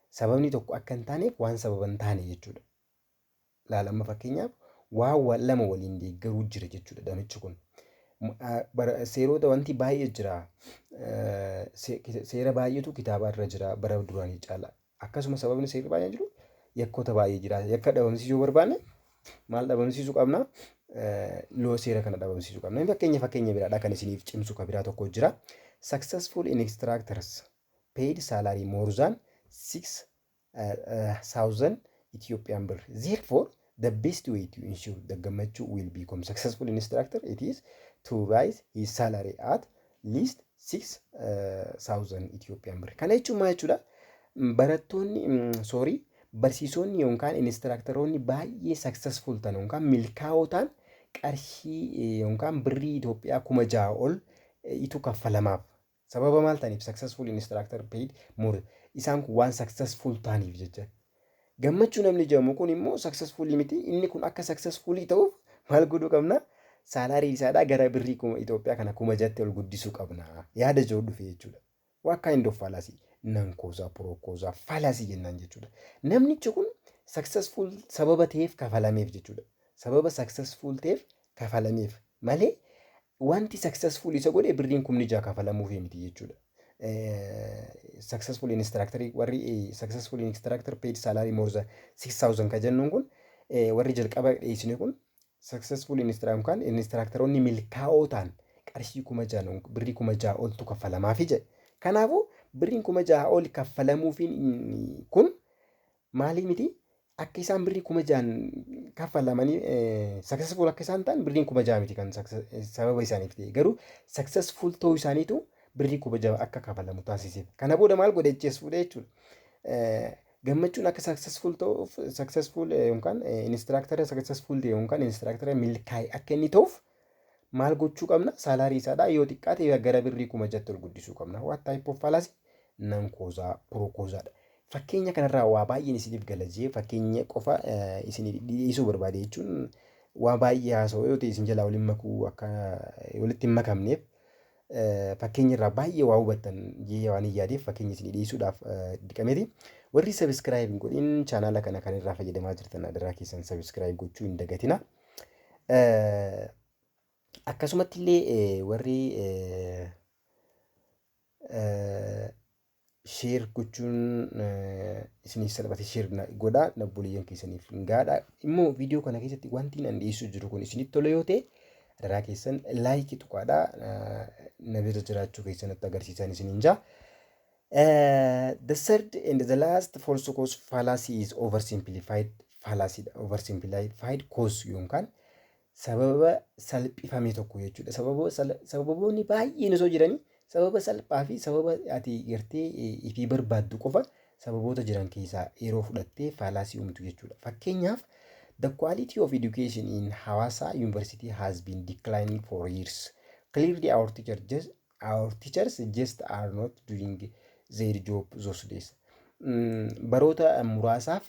sababni tokko akka hin taaneef waan sababa hin taane jechuudha. Laala, amma fakkeenyaaf waan lama waliin deeggaruu jira jechuudha namichi kun. Seerota wanti baay'ee jira. Seera baay'eetu kitaaba irra jira bara duraanii caala. Akkasuma sababni seerri baay'een jiru yakkoota baay'ee jira. Yakka dhabamsiisuu barbaanne maal dhabamsiisuu qabna? Loo seera kana dhabamsiisuu qabna. Fakkeenya biraadha kan isiniif cimsu kan biraa tokko jira. Successful instructors paid salary more than 6,000 Ethiopian birr. Therefore, the best way to ensure the Gammachuu will become successful instructor, it is to raise his salary at least 6,000 Ethiopian birr. Kana jechuun maal jechuudha? Barattoonni, sorry, barsiisonni yookaan instructoroonni baay'ee successful ta'an yookaan milkaa'oo ta'an qarshii yookaan birrii Itoophiyaa 6,000 ol itu kaffalamaaf. Sababa maal ta'aniif? Successful instructor paid more, isaan kun waan successful ta'aniif jecha. Gammachuu namni jedhamu kun immoo successful miti. Inni kun akka successful ta'uuf maal godhuu qabna? Salary isaadhaa gara birrii Itoophiyaa kana 6,000tti ol guddisuu qabna. Yaada jiru dhufe jechuudha. What kind of fallacy? Non causa pro causa fallacy jennaan jechuudha. Namnichi kun successful sababa ta'eef kafalameef jechuudha. Sababa successful ta'eef kafalameef malee wanti successful isa godhe birriin 6,000 kafalamuuf miti jechuudha. Successful instructor, warri successful instructor paid salary more than 6000 ka jennuun kun, warri jalqaba dhiyeessine kun, successful instructor yookaan instructoroonni milkaa'oo ta'an qarshii 6,000, birrii 6,000 oltu kaffalamaafi jedhe. Kanaafuu birriin 6,000 ol kaffalamuufiin kun maalii miti, akka isaan birrii 6,000 kaffalamanii successful akka isaan ta'an birriin 6,000 miti kan sababa isaaniif ta'e, garuu successful ta'uu isaaniitu birrii 6,000 akka kaffalamu taasiseef. Kana booda maal godhe? Jees fuudhee jechuudha. Gammachuun akka successful ta'uuf, successful yookaan instructor successful ta'e yookaan instructor milkaa'e akka inni ta'uuf maal gochuu qabna? Salary isaadhaa yoo xiqqaate gara birrii 6,000tti ol guddisuu qabna. What type of fallacy? Non causa pro causadha. Fakkeenya kanarraa waa baay'een isiniif gala jee fakkeenya qofa isinii dhiyeessuu barbaade jechuun, waa baay'ee haasa'u yoo ta'e isin jalaa waliin makuu akka walitti hin makamneef, fakkeenya irraa baay'ee waa hubattan jee waan hin yaadeef fakkeenya isinii dhiyeessuudhaaf dirqameeti. Warri subscribe hin godhin channela kana kan irraa fayyadamaa jirtan, adaraa keessan subscribe gochuu hin dagatina. Akkasumatti illee warri share gochuun isiniif salphate share godhaa, obboleeyyan keessaniif hin gaadha. Immoo viidiyoo kana keessatti wanti nan dhiyeessuu jiru kun isinitti tola yoo ta'e, adaraa keessan like tuqaadhaa, na bira jiraachuu keessanitti agarsiisan isiniin jaa. The third and the last false cause fallacy is oversimplified fallacy. Oversimplified cause yookaan sababa salphifame tokko jechuudha. Sababoonni baay'een osoo jiranii sababa salphaa fi sababa ati gartee ifii barbaaddu qofa sababoota jiran keessaa yeroo fudhattee fallacy uumtu jechuudha. Fakkeenyaaf, the quality of education in Hawassa University has been declining for years. Clearly our teachers just are not doing their job those days. Baroota muraasaaf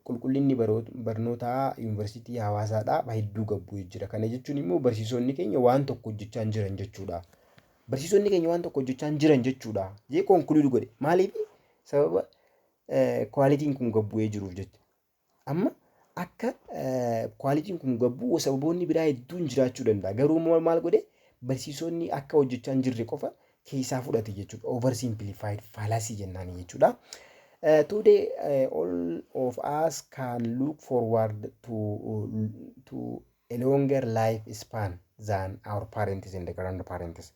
qulqullinni barnootaa yuunivarsiitii Hawaasaadhaa hedduu gad bu'ee jira. Kana jechuun immoo barsiisonni keenya waan tokko hojjechaa hin jiran jechuudha. Barsiisonni keenya waan tokko hojjechaa hin jiran jechuudha. Jee conclude godhe. Maaliif? Sababa qualityn kun gad bu'ee jiruuf jecha. Amma akka qualityn kun gad bu'u sababoonni biraa hedduun jiraachuu danda'a. Garuu immoo maal godhe? Barsiisonni akka hojjechaa hin jirre qofa keessaa fudhate jechuudha. Oversimplified fallacy jennaan jechuudha. Today all of us can look forward to a longer life span than our parents and grandparents.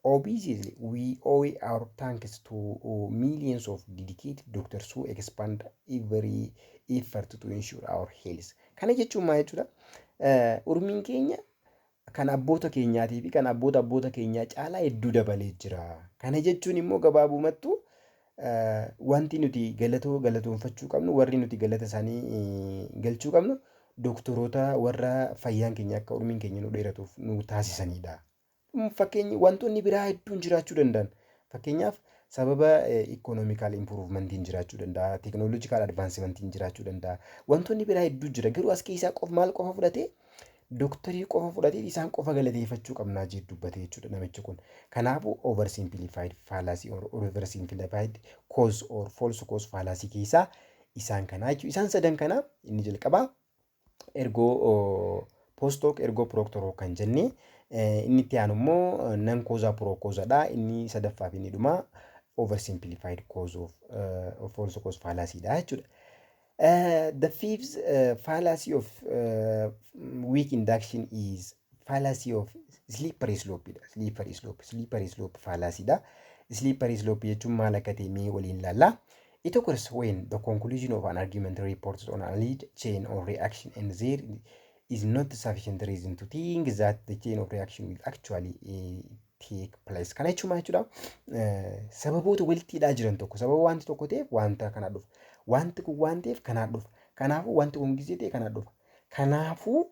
Obviously, we owe our thanks to millions of dedicated doctors who expend every effort to ensure our health. Kana jechuun maal jechuudha? Umriin keenya kan abboota keenyaatii fi kan abboota abboota keenyaa caalaa hedduu dabalee jira. Kana jechuun immoo gabaabumattuu wanti nuti galatoo galatoonfachuu qabnu, warri nuti galata isaanii galchuu qabnu, doktoroota warra fayyaan keenya akka umriin keenya nu dheeratuuf nu taasisanidha. Fakkeenyi wantoonni biraa hedduun jiraachuu danda'an. Fakkeenyaaf, sababa economical improvementiin jiraachuu danda'a, technological advancementiin jiraachuu danda'a. Wantoonni biraa hedduu jira. Garuu as keessaa qofa maal qofa fudhatee, dooktarii qofa fudhatee isaan qofa galateeffachuu qabnaa jee dubbate jechuudha namichi kun. Kanaafuu oversimplified fallacy or oversimplified cause or false cause fallacy keessaa isaan kanaa jechuudha. Isaan sadan kanaa, inni jalqabaa ergo post hoc ergo propter hoc kan jennee, inni itti aanu immoo non causa pro causadha. Inni sadaffaa fi inni dhumaa oversimplified cause of false cause fallacy dha jechuudha. The fifth fallacy of weak induction is fallacy of slippery slope dha. Slippery slope, slippery slope fallacy dha. Slippery slope jechuun maal akka ta'e mee waliin ilaalla. It occurs when the conclusion of an argument reports on a lead chain or reaction and there is not sufficient reason to think that the chain of reaction will actually take place. Kana jechuun maal jechuudha? Sababoota walitti hidhaa jiran tokko, sababa wanti tokko ta'eef wanta kana dhufa. Wanti kun waan ta'eef kanaan dhufa. Kanaafuu wanti kun gisee ta'e kanaan dhufa. Kanaafuu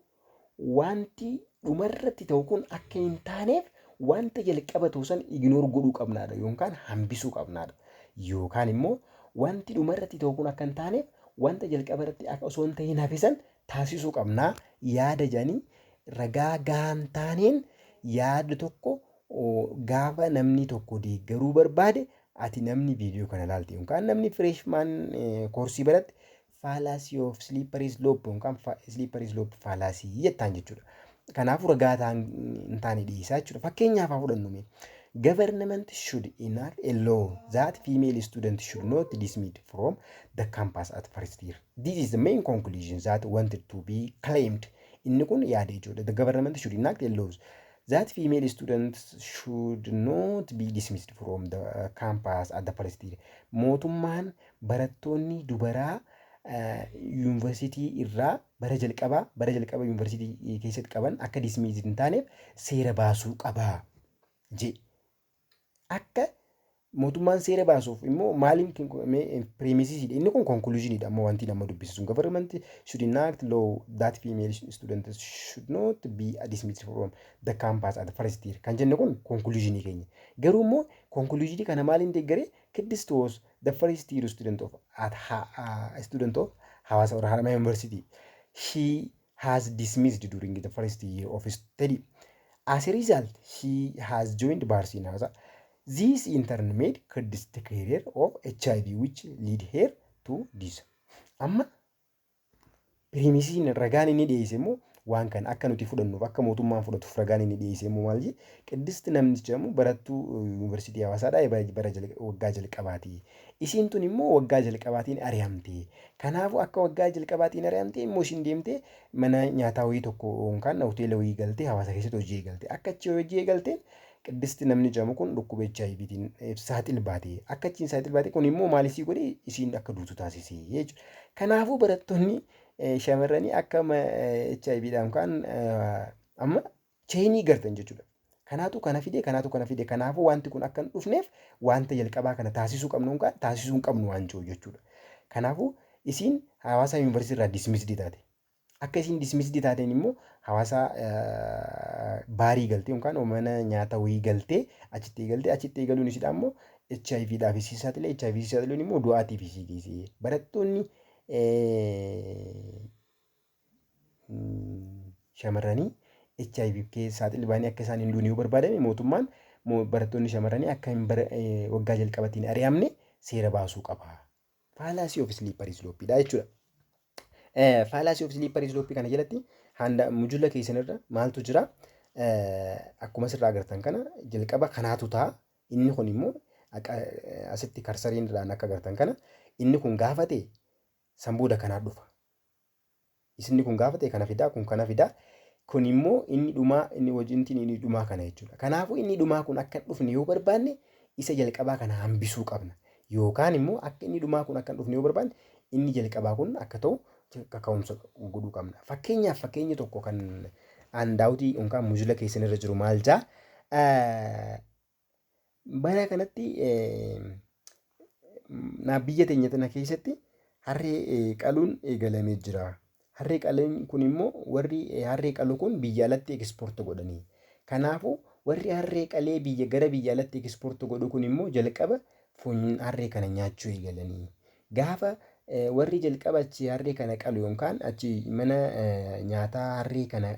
wanti dhumarratti ta'u kun akka hin taaneef wanta jalqaba ta'u san ignore godhuu qabnaadha yookaan hambisuu qabnaadha. Yookaan immoo wanti dhumarratti ta'u kun akka hin taaneef wanta jalqaba irratti akka osoo hin ta'in hafe san taasisuu qabnaa yaada jedhanii ragaa gahaan taaneen yaada tokko gaafa namni tokko deeggaruu barbaade, ati namni viidiyoo kana ilaalte yookaan namni freshman course baratte, fallacy of slippery slope yookaan slippery slope fallacy jettaan jechuudha. Kanaafuu ragaa hin taane dhiyeessaa jechuudha. Fakkeenyaaf haa fudhannu mee. Government should enact a law that female students should not dismissed from the campus at first year. This is the main conclusion that wanted to be claimed. Inni kun yaada jechuudha. The government should enact a law that female students should not be dismissed from the campus at the first year. Mootummaan barattoonni dubaraa yuunivarsiitii irraa bara jalqabaa yuunivarsiitii keessatti qaban akka dismiss hin taaneef seera baasuu qabaa je. Akka mootummaan seera baasuuf immoo maaliin premisesiidha? Inni kun conclusioniidha. Amma wanti nama dubbisu, government should enact law that female students should not be dismissed from the campus at the first year kan jenne kun conclusionii keenya. Garuu immoo conclusionii kana maaliin deeggaree? Kiddist was the first year student of at student of Hawassa or Haramaya University. She has dismissed during the first year of study. As a result, she has joined bars in Hawassa. This in turn made Kiddist carrier of HIV, which lead her to this. Amma premiseiin ragaan inni dhiyeesse immoo waan kana akka nuti fudhannuuf, akka mootummaan fudhatuuf ragaan inni dhiyeesse immoo maal jedhe? Qiddist namni jedhamu barattuu yuunivarsiitii Hawaasaadha, bara waggaa jalqabaati. Isiin tun immoo waggaa jalqabaatiin ari'amte. Kanaafuu akka waggaa jalqabaatiin ari'amte immoo ishiin deemtee mana nyaataa wayii tokko yookaan hoteela wayii galtee Hawaasa keessatti hojii eegalte. Akka achi hojii eegalteen Qiddisti namni jedhamu kun dhukkuba HIVtiin saaxil baate. Akka achiin saaxil baate kun immoo maal isii godhe? Isiin akka duutu taasise jechuudha. Kanaafuu barattoonni shamarranii akka HIVdhaan kan amma chainii gartan jechuudha. Kanaatu kana fide, kanaatu kana fide. Kanaafuu wanti kun akka hin dhufneef wanta jalqabaa kana taasisuu qabnu yookaan taasisuu hin qabnu waan jiru jechuudha. Kanaafuu isiin Hawaasa Yuunivarsiitii irraa dismissed taate. Akka isiin dismissed taateen immoo Hawaasa baarii galtee yookaan mana nyaata wayii galtee achitti eegaltee, achitti eegaluun isiidha immoo HIV dhaaf isii saaxilee, HIV isii saaxiluun immoo du'aatiif isii geesse. Barattoonni shamarranii HIV keessa saaxil baanii akka isaan hin duune yoo barbaadame, mootummaan barattoonni shamarranii akka hin waggaa jalqabatiin ari'amne seera baasuu qaba. Fallacy of slippery slopeidha jechuudha. Fallacy of slippery slope kana jalatti handa mujula keessanirra maaltu jira? Akkuma asirraa agartan kana jalqaba kanaatu ta'a. Inni kun immoo asitti cursoriin irraan akka agartan kana inni kun gaafa ta'e san booda kanaa dhufa. Isinni kun gaafa ta'e kana fidaa, kun kana fidaa. Kun immoo inni dhumaa, inni wajjintiin inni dhumaa kana jechuudha. Kanaafuu inni dhumaa kun akka hin dhufne yoo barbaanne isa jalqabaa kana hambisuu qabna. Yookaan immoo akka inni dhumaa kun akka hin dhufne yoo barbaanne inni jalqabaa kun akka ta'u kaka'umsa godhuu qabna. Fakkeenyaaf, fakkeenya tokko kan handoutii yookaan mujula keessan irra jiru maal jaa? Bara kanatti biyya teenya tana keessatti harree qaluun eegalamee jira. Harree qaluun kun immoo warri harree qalu kun biyya alatti export godhanii. Kanaafuu warri harree qalee biyya gara biyya alatti export godhu kun immoo jalqaba foon harree kana nyaachuu eegalanii. Gaafa warri jalqaba achi harree kana qalu yookaan achi mana nyaataa harree kana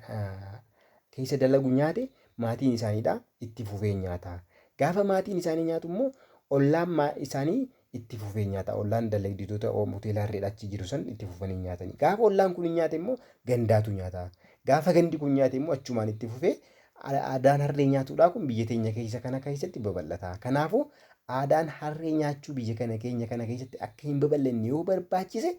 keessa dalagu nyaate, maatiin isaaniidha itti fufee nyaata. Gaafa maatiin isaanii nyaatu immoo ollaan isaanii itti fufee nyaata. Ollaan dalagditoota hoteela harreedha achi jiru san itti fufanii nyaatanii. Gaafa ollaan kun nyaate immoo gandaatu nyaata. Gaafa gandi kun nyaate immoo achumaan itti fufee aadaan harree nyaatuudhaa kun biyya teenya keessa kana keessatti babal'ata. Kanaafuu aadaan harree nyaachuu biyya kana keenya kana keessatti akka hin babal'anne yoo barbaachise,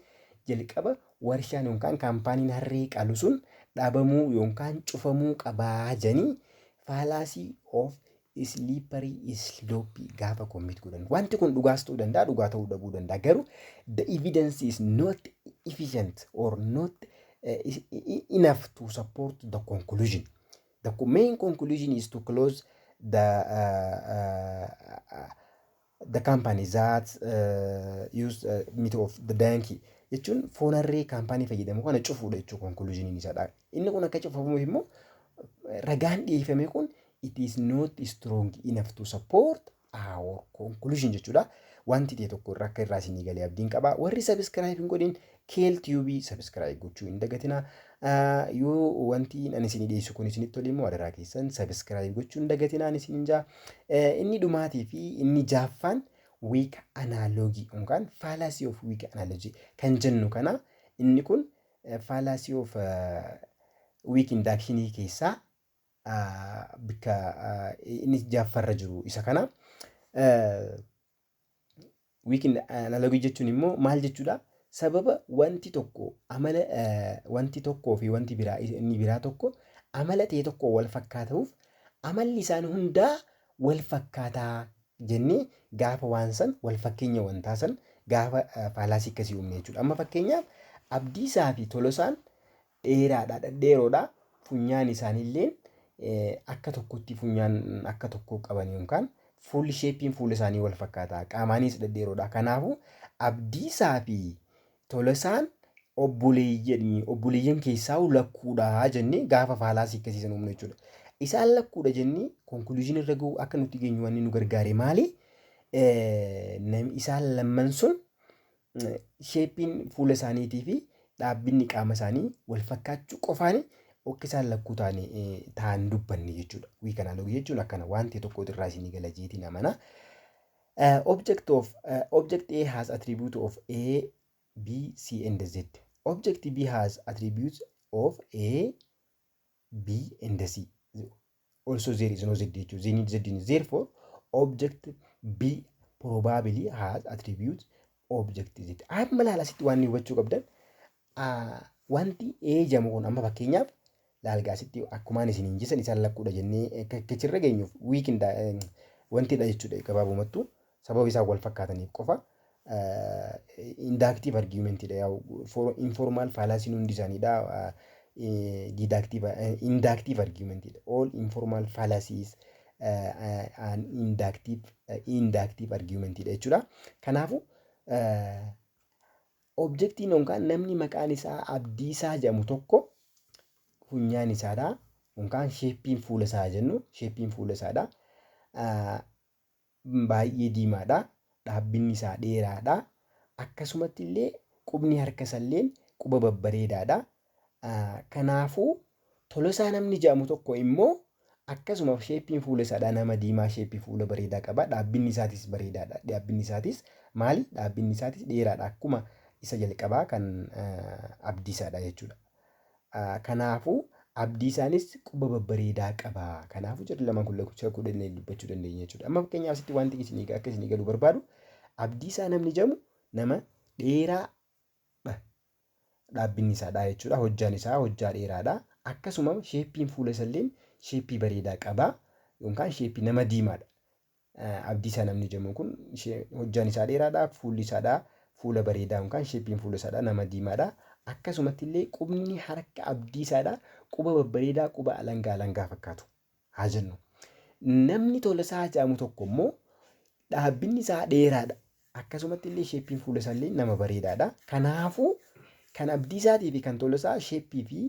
jalqaba warshaan yookaan kaampaaniin harree qalu sun dhaabamuu yookaan cufamuu qabaa jedhanii fallacy of slippery slope gaafa commit godhan. Wanti kun dhugaas ta'uu danda'a, dhugaa ta'uu dhabuu danda'a. Garuu the evidence is not efficient or not enough to support the conclusion. The main conclusion is to close the company that use meat of the donkey jechuun foon harree kaampaanii fayyadamu kana cufuudha jechuudha conclusioniin isaadha. Inni kun akka cufamuuf immoo ragaan dhiyeeffame kun it is not strong enough to support our conclusion jechuudha. Wanti ta'e tokko irra akka irraa isinii galee abdiin qaba. Warri subscribe hin godhin Keel Tube subscribe gochuu hin dagatinaa. Yoo wanti ani isinii dhiyeessu kun isinitti tole immoo adaraa keessan subscribe gochuu hin dagatinaa isiniin jaa. Inni dhumaatii fi inni jaaffaan weak analogy yookaan fallacy of weak analogy kan jennu kana. Inni kun fallacy of weak induction keessaa bikka inni jaaffarra jiru isa kana. Weak analogy jechuun immoo maal jechuudha? Sababa wanti tokko amala wanti tokkoo fi wanti biraa inni biraa tokko amala ta'e tokko wal fakkaatuuf amalli isaan hundaa wal fakkaataa jennee gaafa waan san wal fakkeenya wantaa san gaafa fallacy akkasii uumne jechuudha. Amma fakkeenyaaf Abdiisaa fi Tolosaan dheeraadha, dhedheeroodha. Funyaan isaaniillee akka tokkotti funyaan akka tokko qaban yookaan fuulli shapeiin fuula isaanii wal fakkaata. Qaamaanis dhedheeroodha. Kanaafuu Abdiisaa fi Tolosaan obboleeyyan, obboleeyyan keessaa lakkuudha jennee gaafa fallacy akkasii san uumne jechuudha. Isaan lakkuudha jennee conclusion irra gahuu akka nuti geenyu wanni nu gargaare maali? Isaan lamman sun shapeiin fuula isaaniitii fi dhaabbinni qaama isaanii wal fakkaachuu qofaan akka isaan lakkuu ta'an dubbanne jechuudha. Weak analogy jechuun akkana wanti tokko irraa isinii gala jeetiin amana. Object of object A has attribute of A, B, C and Z. Object B has attributes of A, B and C. Also there is no Z jechuudha. They need Z in. Therefore, object B probably has attributes object Z. Amma laala, asitti waan hubachuu qabdan wanti A jedhamu kun amma fakkeenyaaf Laalgaasitti akkumaan isiniin jisan isaan lakkuudha jennee akka geenyuuf weak wantidha jechuudha. Gabaabumattuu sababa isaan wal fakkaataniif qofa inductive argumentidha. Yaa'u informal fallacyn hundi isaaniidha deductive inductive argumentidha. All informal fallacies an inductive argumentidha jechuudha. Kanaafuu objectiin yookaan namni maqaan isaa Abdiisaa jedhamu tokko funyaan isaadha yookaan shapeiin fuula isaa jennu, shapeiin fuula isaadha baay'ee diimaadha. Dhaabbinni isaa dheeraadha. Akkasumatti illee qubni harka isaallee quba babbareedaadha. Kanaafuu Tolosaa namni jedhamu tokko immoo akkasuma shapeiin fuula isaadha nama diimaa, shapeii fuula bareedaa qaba. Dhaabbinni isaatis bareedaadha. Dhaabbinni isaatis maali? Dhaabbinni isaatis dheeraadha. Akkuma isa jalqabaa kan Abdiisaadha jechuudha. Kanaafuu Abdiisaanis quba babbareedaa qaba. Kanaafuu jarri lamaan kun lakkoofsa 10 dubbachuu dandeenya jechuudha. Amma fakkeenyaaf asitti wanti isinii akka isinii galuu barbaadu, Abdiisaa namni jedhamu nama dheeraa dhaabbinni isaadha jechuudha. Hojjaan isaa hojjaa dheeraadha. Akkasuma shapeiin fuula isaallee shapeii bareedaa qaba. Yookaan shapeii nama diimaadha. Abdiisaa namni jedhamu kun hojjaan isaa dheeraadha. Fuulli isaadha fuula bareedaa yookaan shapeiin fuula isaadha nama diimaadha. Akkasumatti illee qubni harka Abdiisaadha quba babbareedaa, quba alangaa alangaa fakkaatu haa jennu. Namni Tolasaa jedhamu tokko immoo dhaabbinni isaa dheeraadha. Akkasumatti illee shapeiin fuula isaallee nama bareedaadha. Kanaafuu kan Abdiisaatii fi kan Tolasaa shapeii fi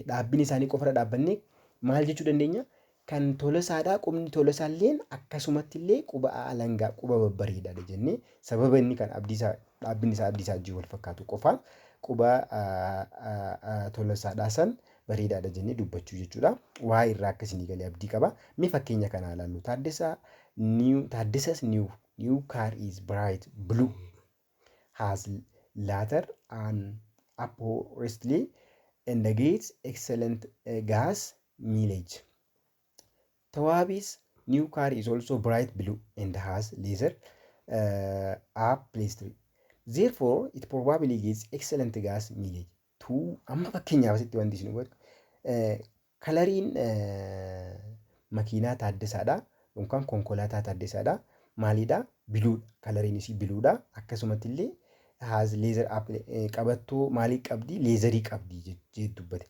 dhaabbinni isaanii qofarra dhaabbannee maal jechuu dandeenya? Kan Tolasaadhaa qubni Tolasaalleen akkasumatti illee quba alangaa, quba babbareedaadha jennee, sababa inni kan Abdiisaa dhaabbinni isaa Abdiisaa wajjin wal fakkaatu qofaan quba Tolasaadhaa san bareedaadha jennee dubbachuu jechuudha. Waa irraa akkasinii galee abdii qaba. Mee fakkeenya kanaa ilaallu. Taaddasa's new car is bright blue, has leather and upholstery and gets excellent gas mileage. Tawabi's new car is also bright blue and has leather upholstery. Therefore, it probably gets excellent gas mileage. Two amma fakkeenyaaf asitti wanti isin hubatu coloriin makiinaa Taaddasaadha yookaan konkolaataa Taaddasaadha. Maalidha? Bluedha. Coloriin isii bluedha. Akkasumatti illee has leather qabattoo maalii qabdi? Leatherii qabdi jechee dubbate.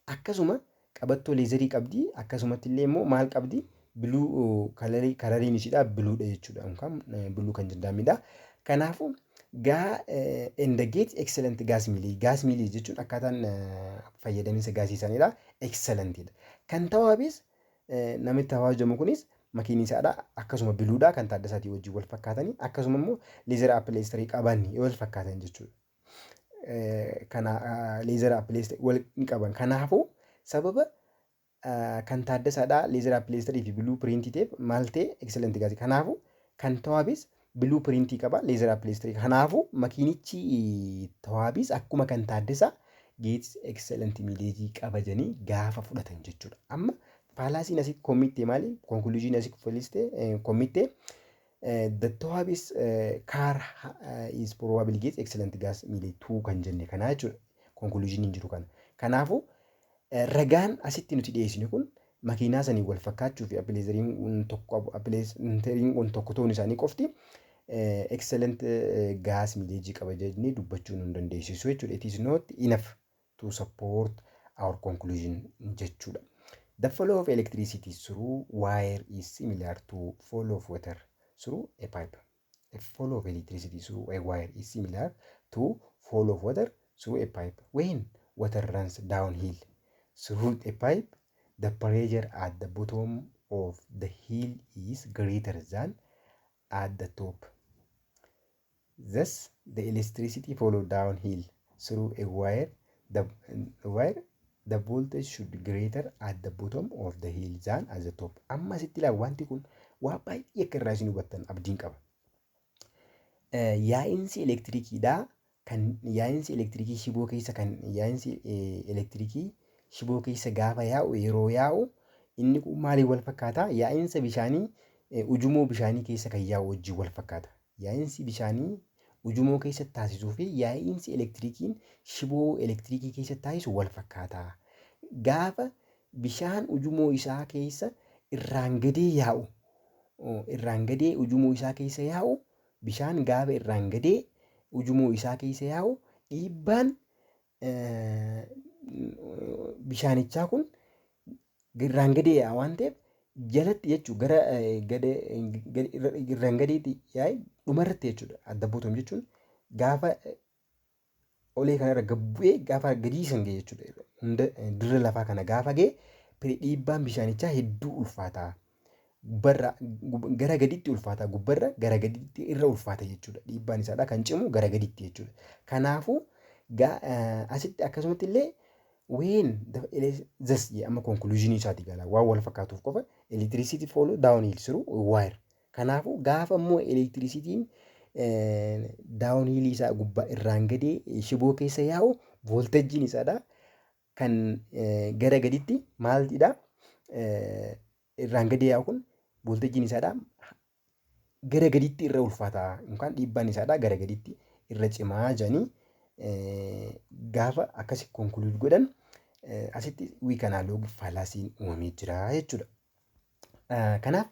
Akkasuma qabattoo leatherii qabdi. Akkasumatti illee immoo maal qabdi? Blue colorii, coloriin ishiidha bluedha jechuudha. Yookaan blue kan jedhamidha. Kanaafuu gaa and get excellent gas mileage. Gas mileage jechuun akkaataan fayyadaminsa gaasii isaaniidha. Excellentidha. Kan Tawaabis, namni Tawaab jedhamu kunis makiinni isaadha akkasuma bluedha, kan Taaddasaatii wajjin wal fakkaatanii, akkasuma immoo leather upholstery qaban wal fakkaatan jechuudha. Kana leather upholstery wal ni qaban. Kanaafuu sababa kan Taaddasaadha leather upholstery fi blue printii ta'eef maal ta'e? Excellent gaasii. Kanaafuu kan Tawaabis blue printii qaba, leather upholstery. Kanaafuu makiinichi Tawaabis akkuma kan Taaddasaa gets excellent mileageii qaba jedhanii gaafa fudhatan jechuudha. Amma fallacyn asii committee maali? Conclusion asii faliste committee the Tawaabis car is probably gets excellent gas mileage 2 kan jenne kanaa jechuudha. Conclusion hin jiru kana. Kanaafuu ragaan asitti nuti dhiyeessinu kun makiinaa sanii wal fakkaachuu fi upholsteryn tokko, upholsteryn kun tokko ta'uun isaanii qofti excellent gas mileageii qaba jennee dubbachuu nu dandeessisu jechuudha. It is not enough to support our conclusion jechuudha. The flow of electricity through wire is similar to flow of water through a pipe. The flow of electricity through a wire is similar to flow of water through a pipe. When water runs downhill through a pipe, the pressure at the bottom of the hill is greater than at the top. Thus, the electricity flow downhill through a wire, the voltage should be greater at the bottom of the hill than at the top. Amma asitti ilaalu, wanti kun waa baay'ee akka irraa isin hubattan abdiin qaba. Yaa'insi elektirikiidhaa kan yaa'insi elektirikii shiboo keessa, kan yaa'insi elektirikii shiboo keessa gaafa yaa'u, yeroo yaa'u inni kun maaliin wal fakkaata? Yaa'insa bishaanii ujummoo bishaanii keessa kan yaa'u wajjin wal fakkaata. Yaa'insi bishaanii ujummoo keessatti taasisuu fi yaa'insi elektirikiin shiboo elektirikii keessatti taasisu wal fakkaata. Gaafa bishaan ujummoo isaa keessa irraan gadee yaa'u, irraan gadee ujummoo isaa keessa yaa'u, bishaan gaafa irraan gadee ujummoo isaa keessa yaa'u, dhiibbaan bishaanichaa kun irraan gadee yaa'a waan ta'eef, jalatti jechuun gara irraan gadeetti yaa'e dhumarratti jechuudha. Adda bottom jechuun gaafa olee kanarra gad bu'ee gaafa gadii san ga'e jechuudha. Hunda dirra lafaa kana gaafa ga'e dhiibbaan bishaanichaa hedduu ulfaata. Gubbarra gara gaditti ulfaata. Gubbarra gara gaditti irra ulfaata jechuudha. Dhiibbaan isaadha kan cimu gara gaditti jechuudha. Kanaafuu asitti akkasumatti illee when thus amma conclusion isaati gala waan wal fakkaatuuf qofa electricity flow downhill through wire. Kanaafuu gaafa immoo electricityn downhill isaa gubbaa irraan gadee shiboo keessa yaa'u, voltageiin isaadha kan gara gaditti maalidha, irraan gadee yaa'u kun voltageiin isaadha gara gaditti irra ulfaata yookaan dhiibbaan isaadha gara gaditti irra cimaa jedhanii gaafa akkasi conclude godhan, asitti weak analog fallacyn uumamee jira jechuudha. Kanaaf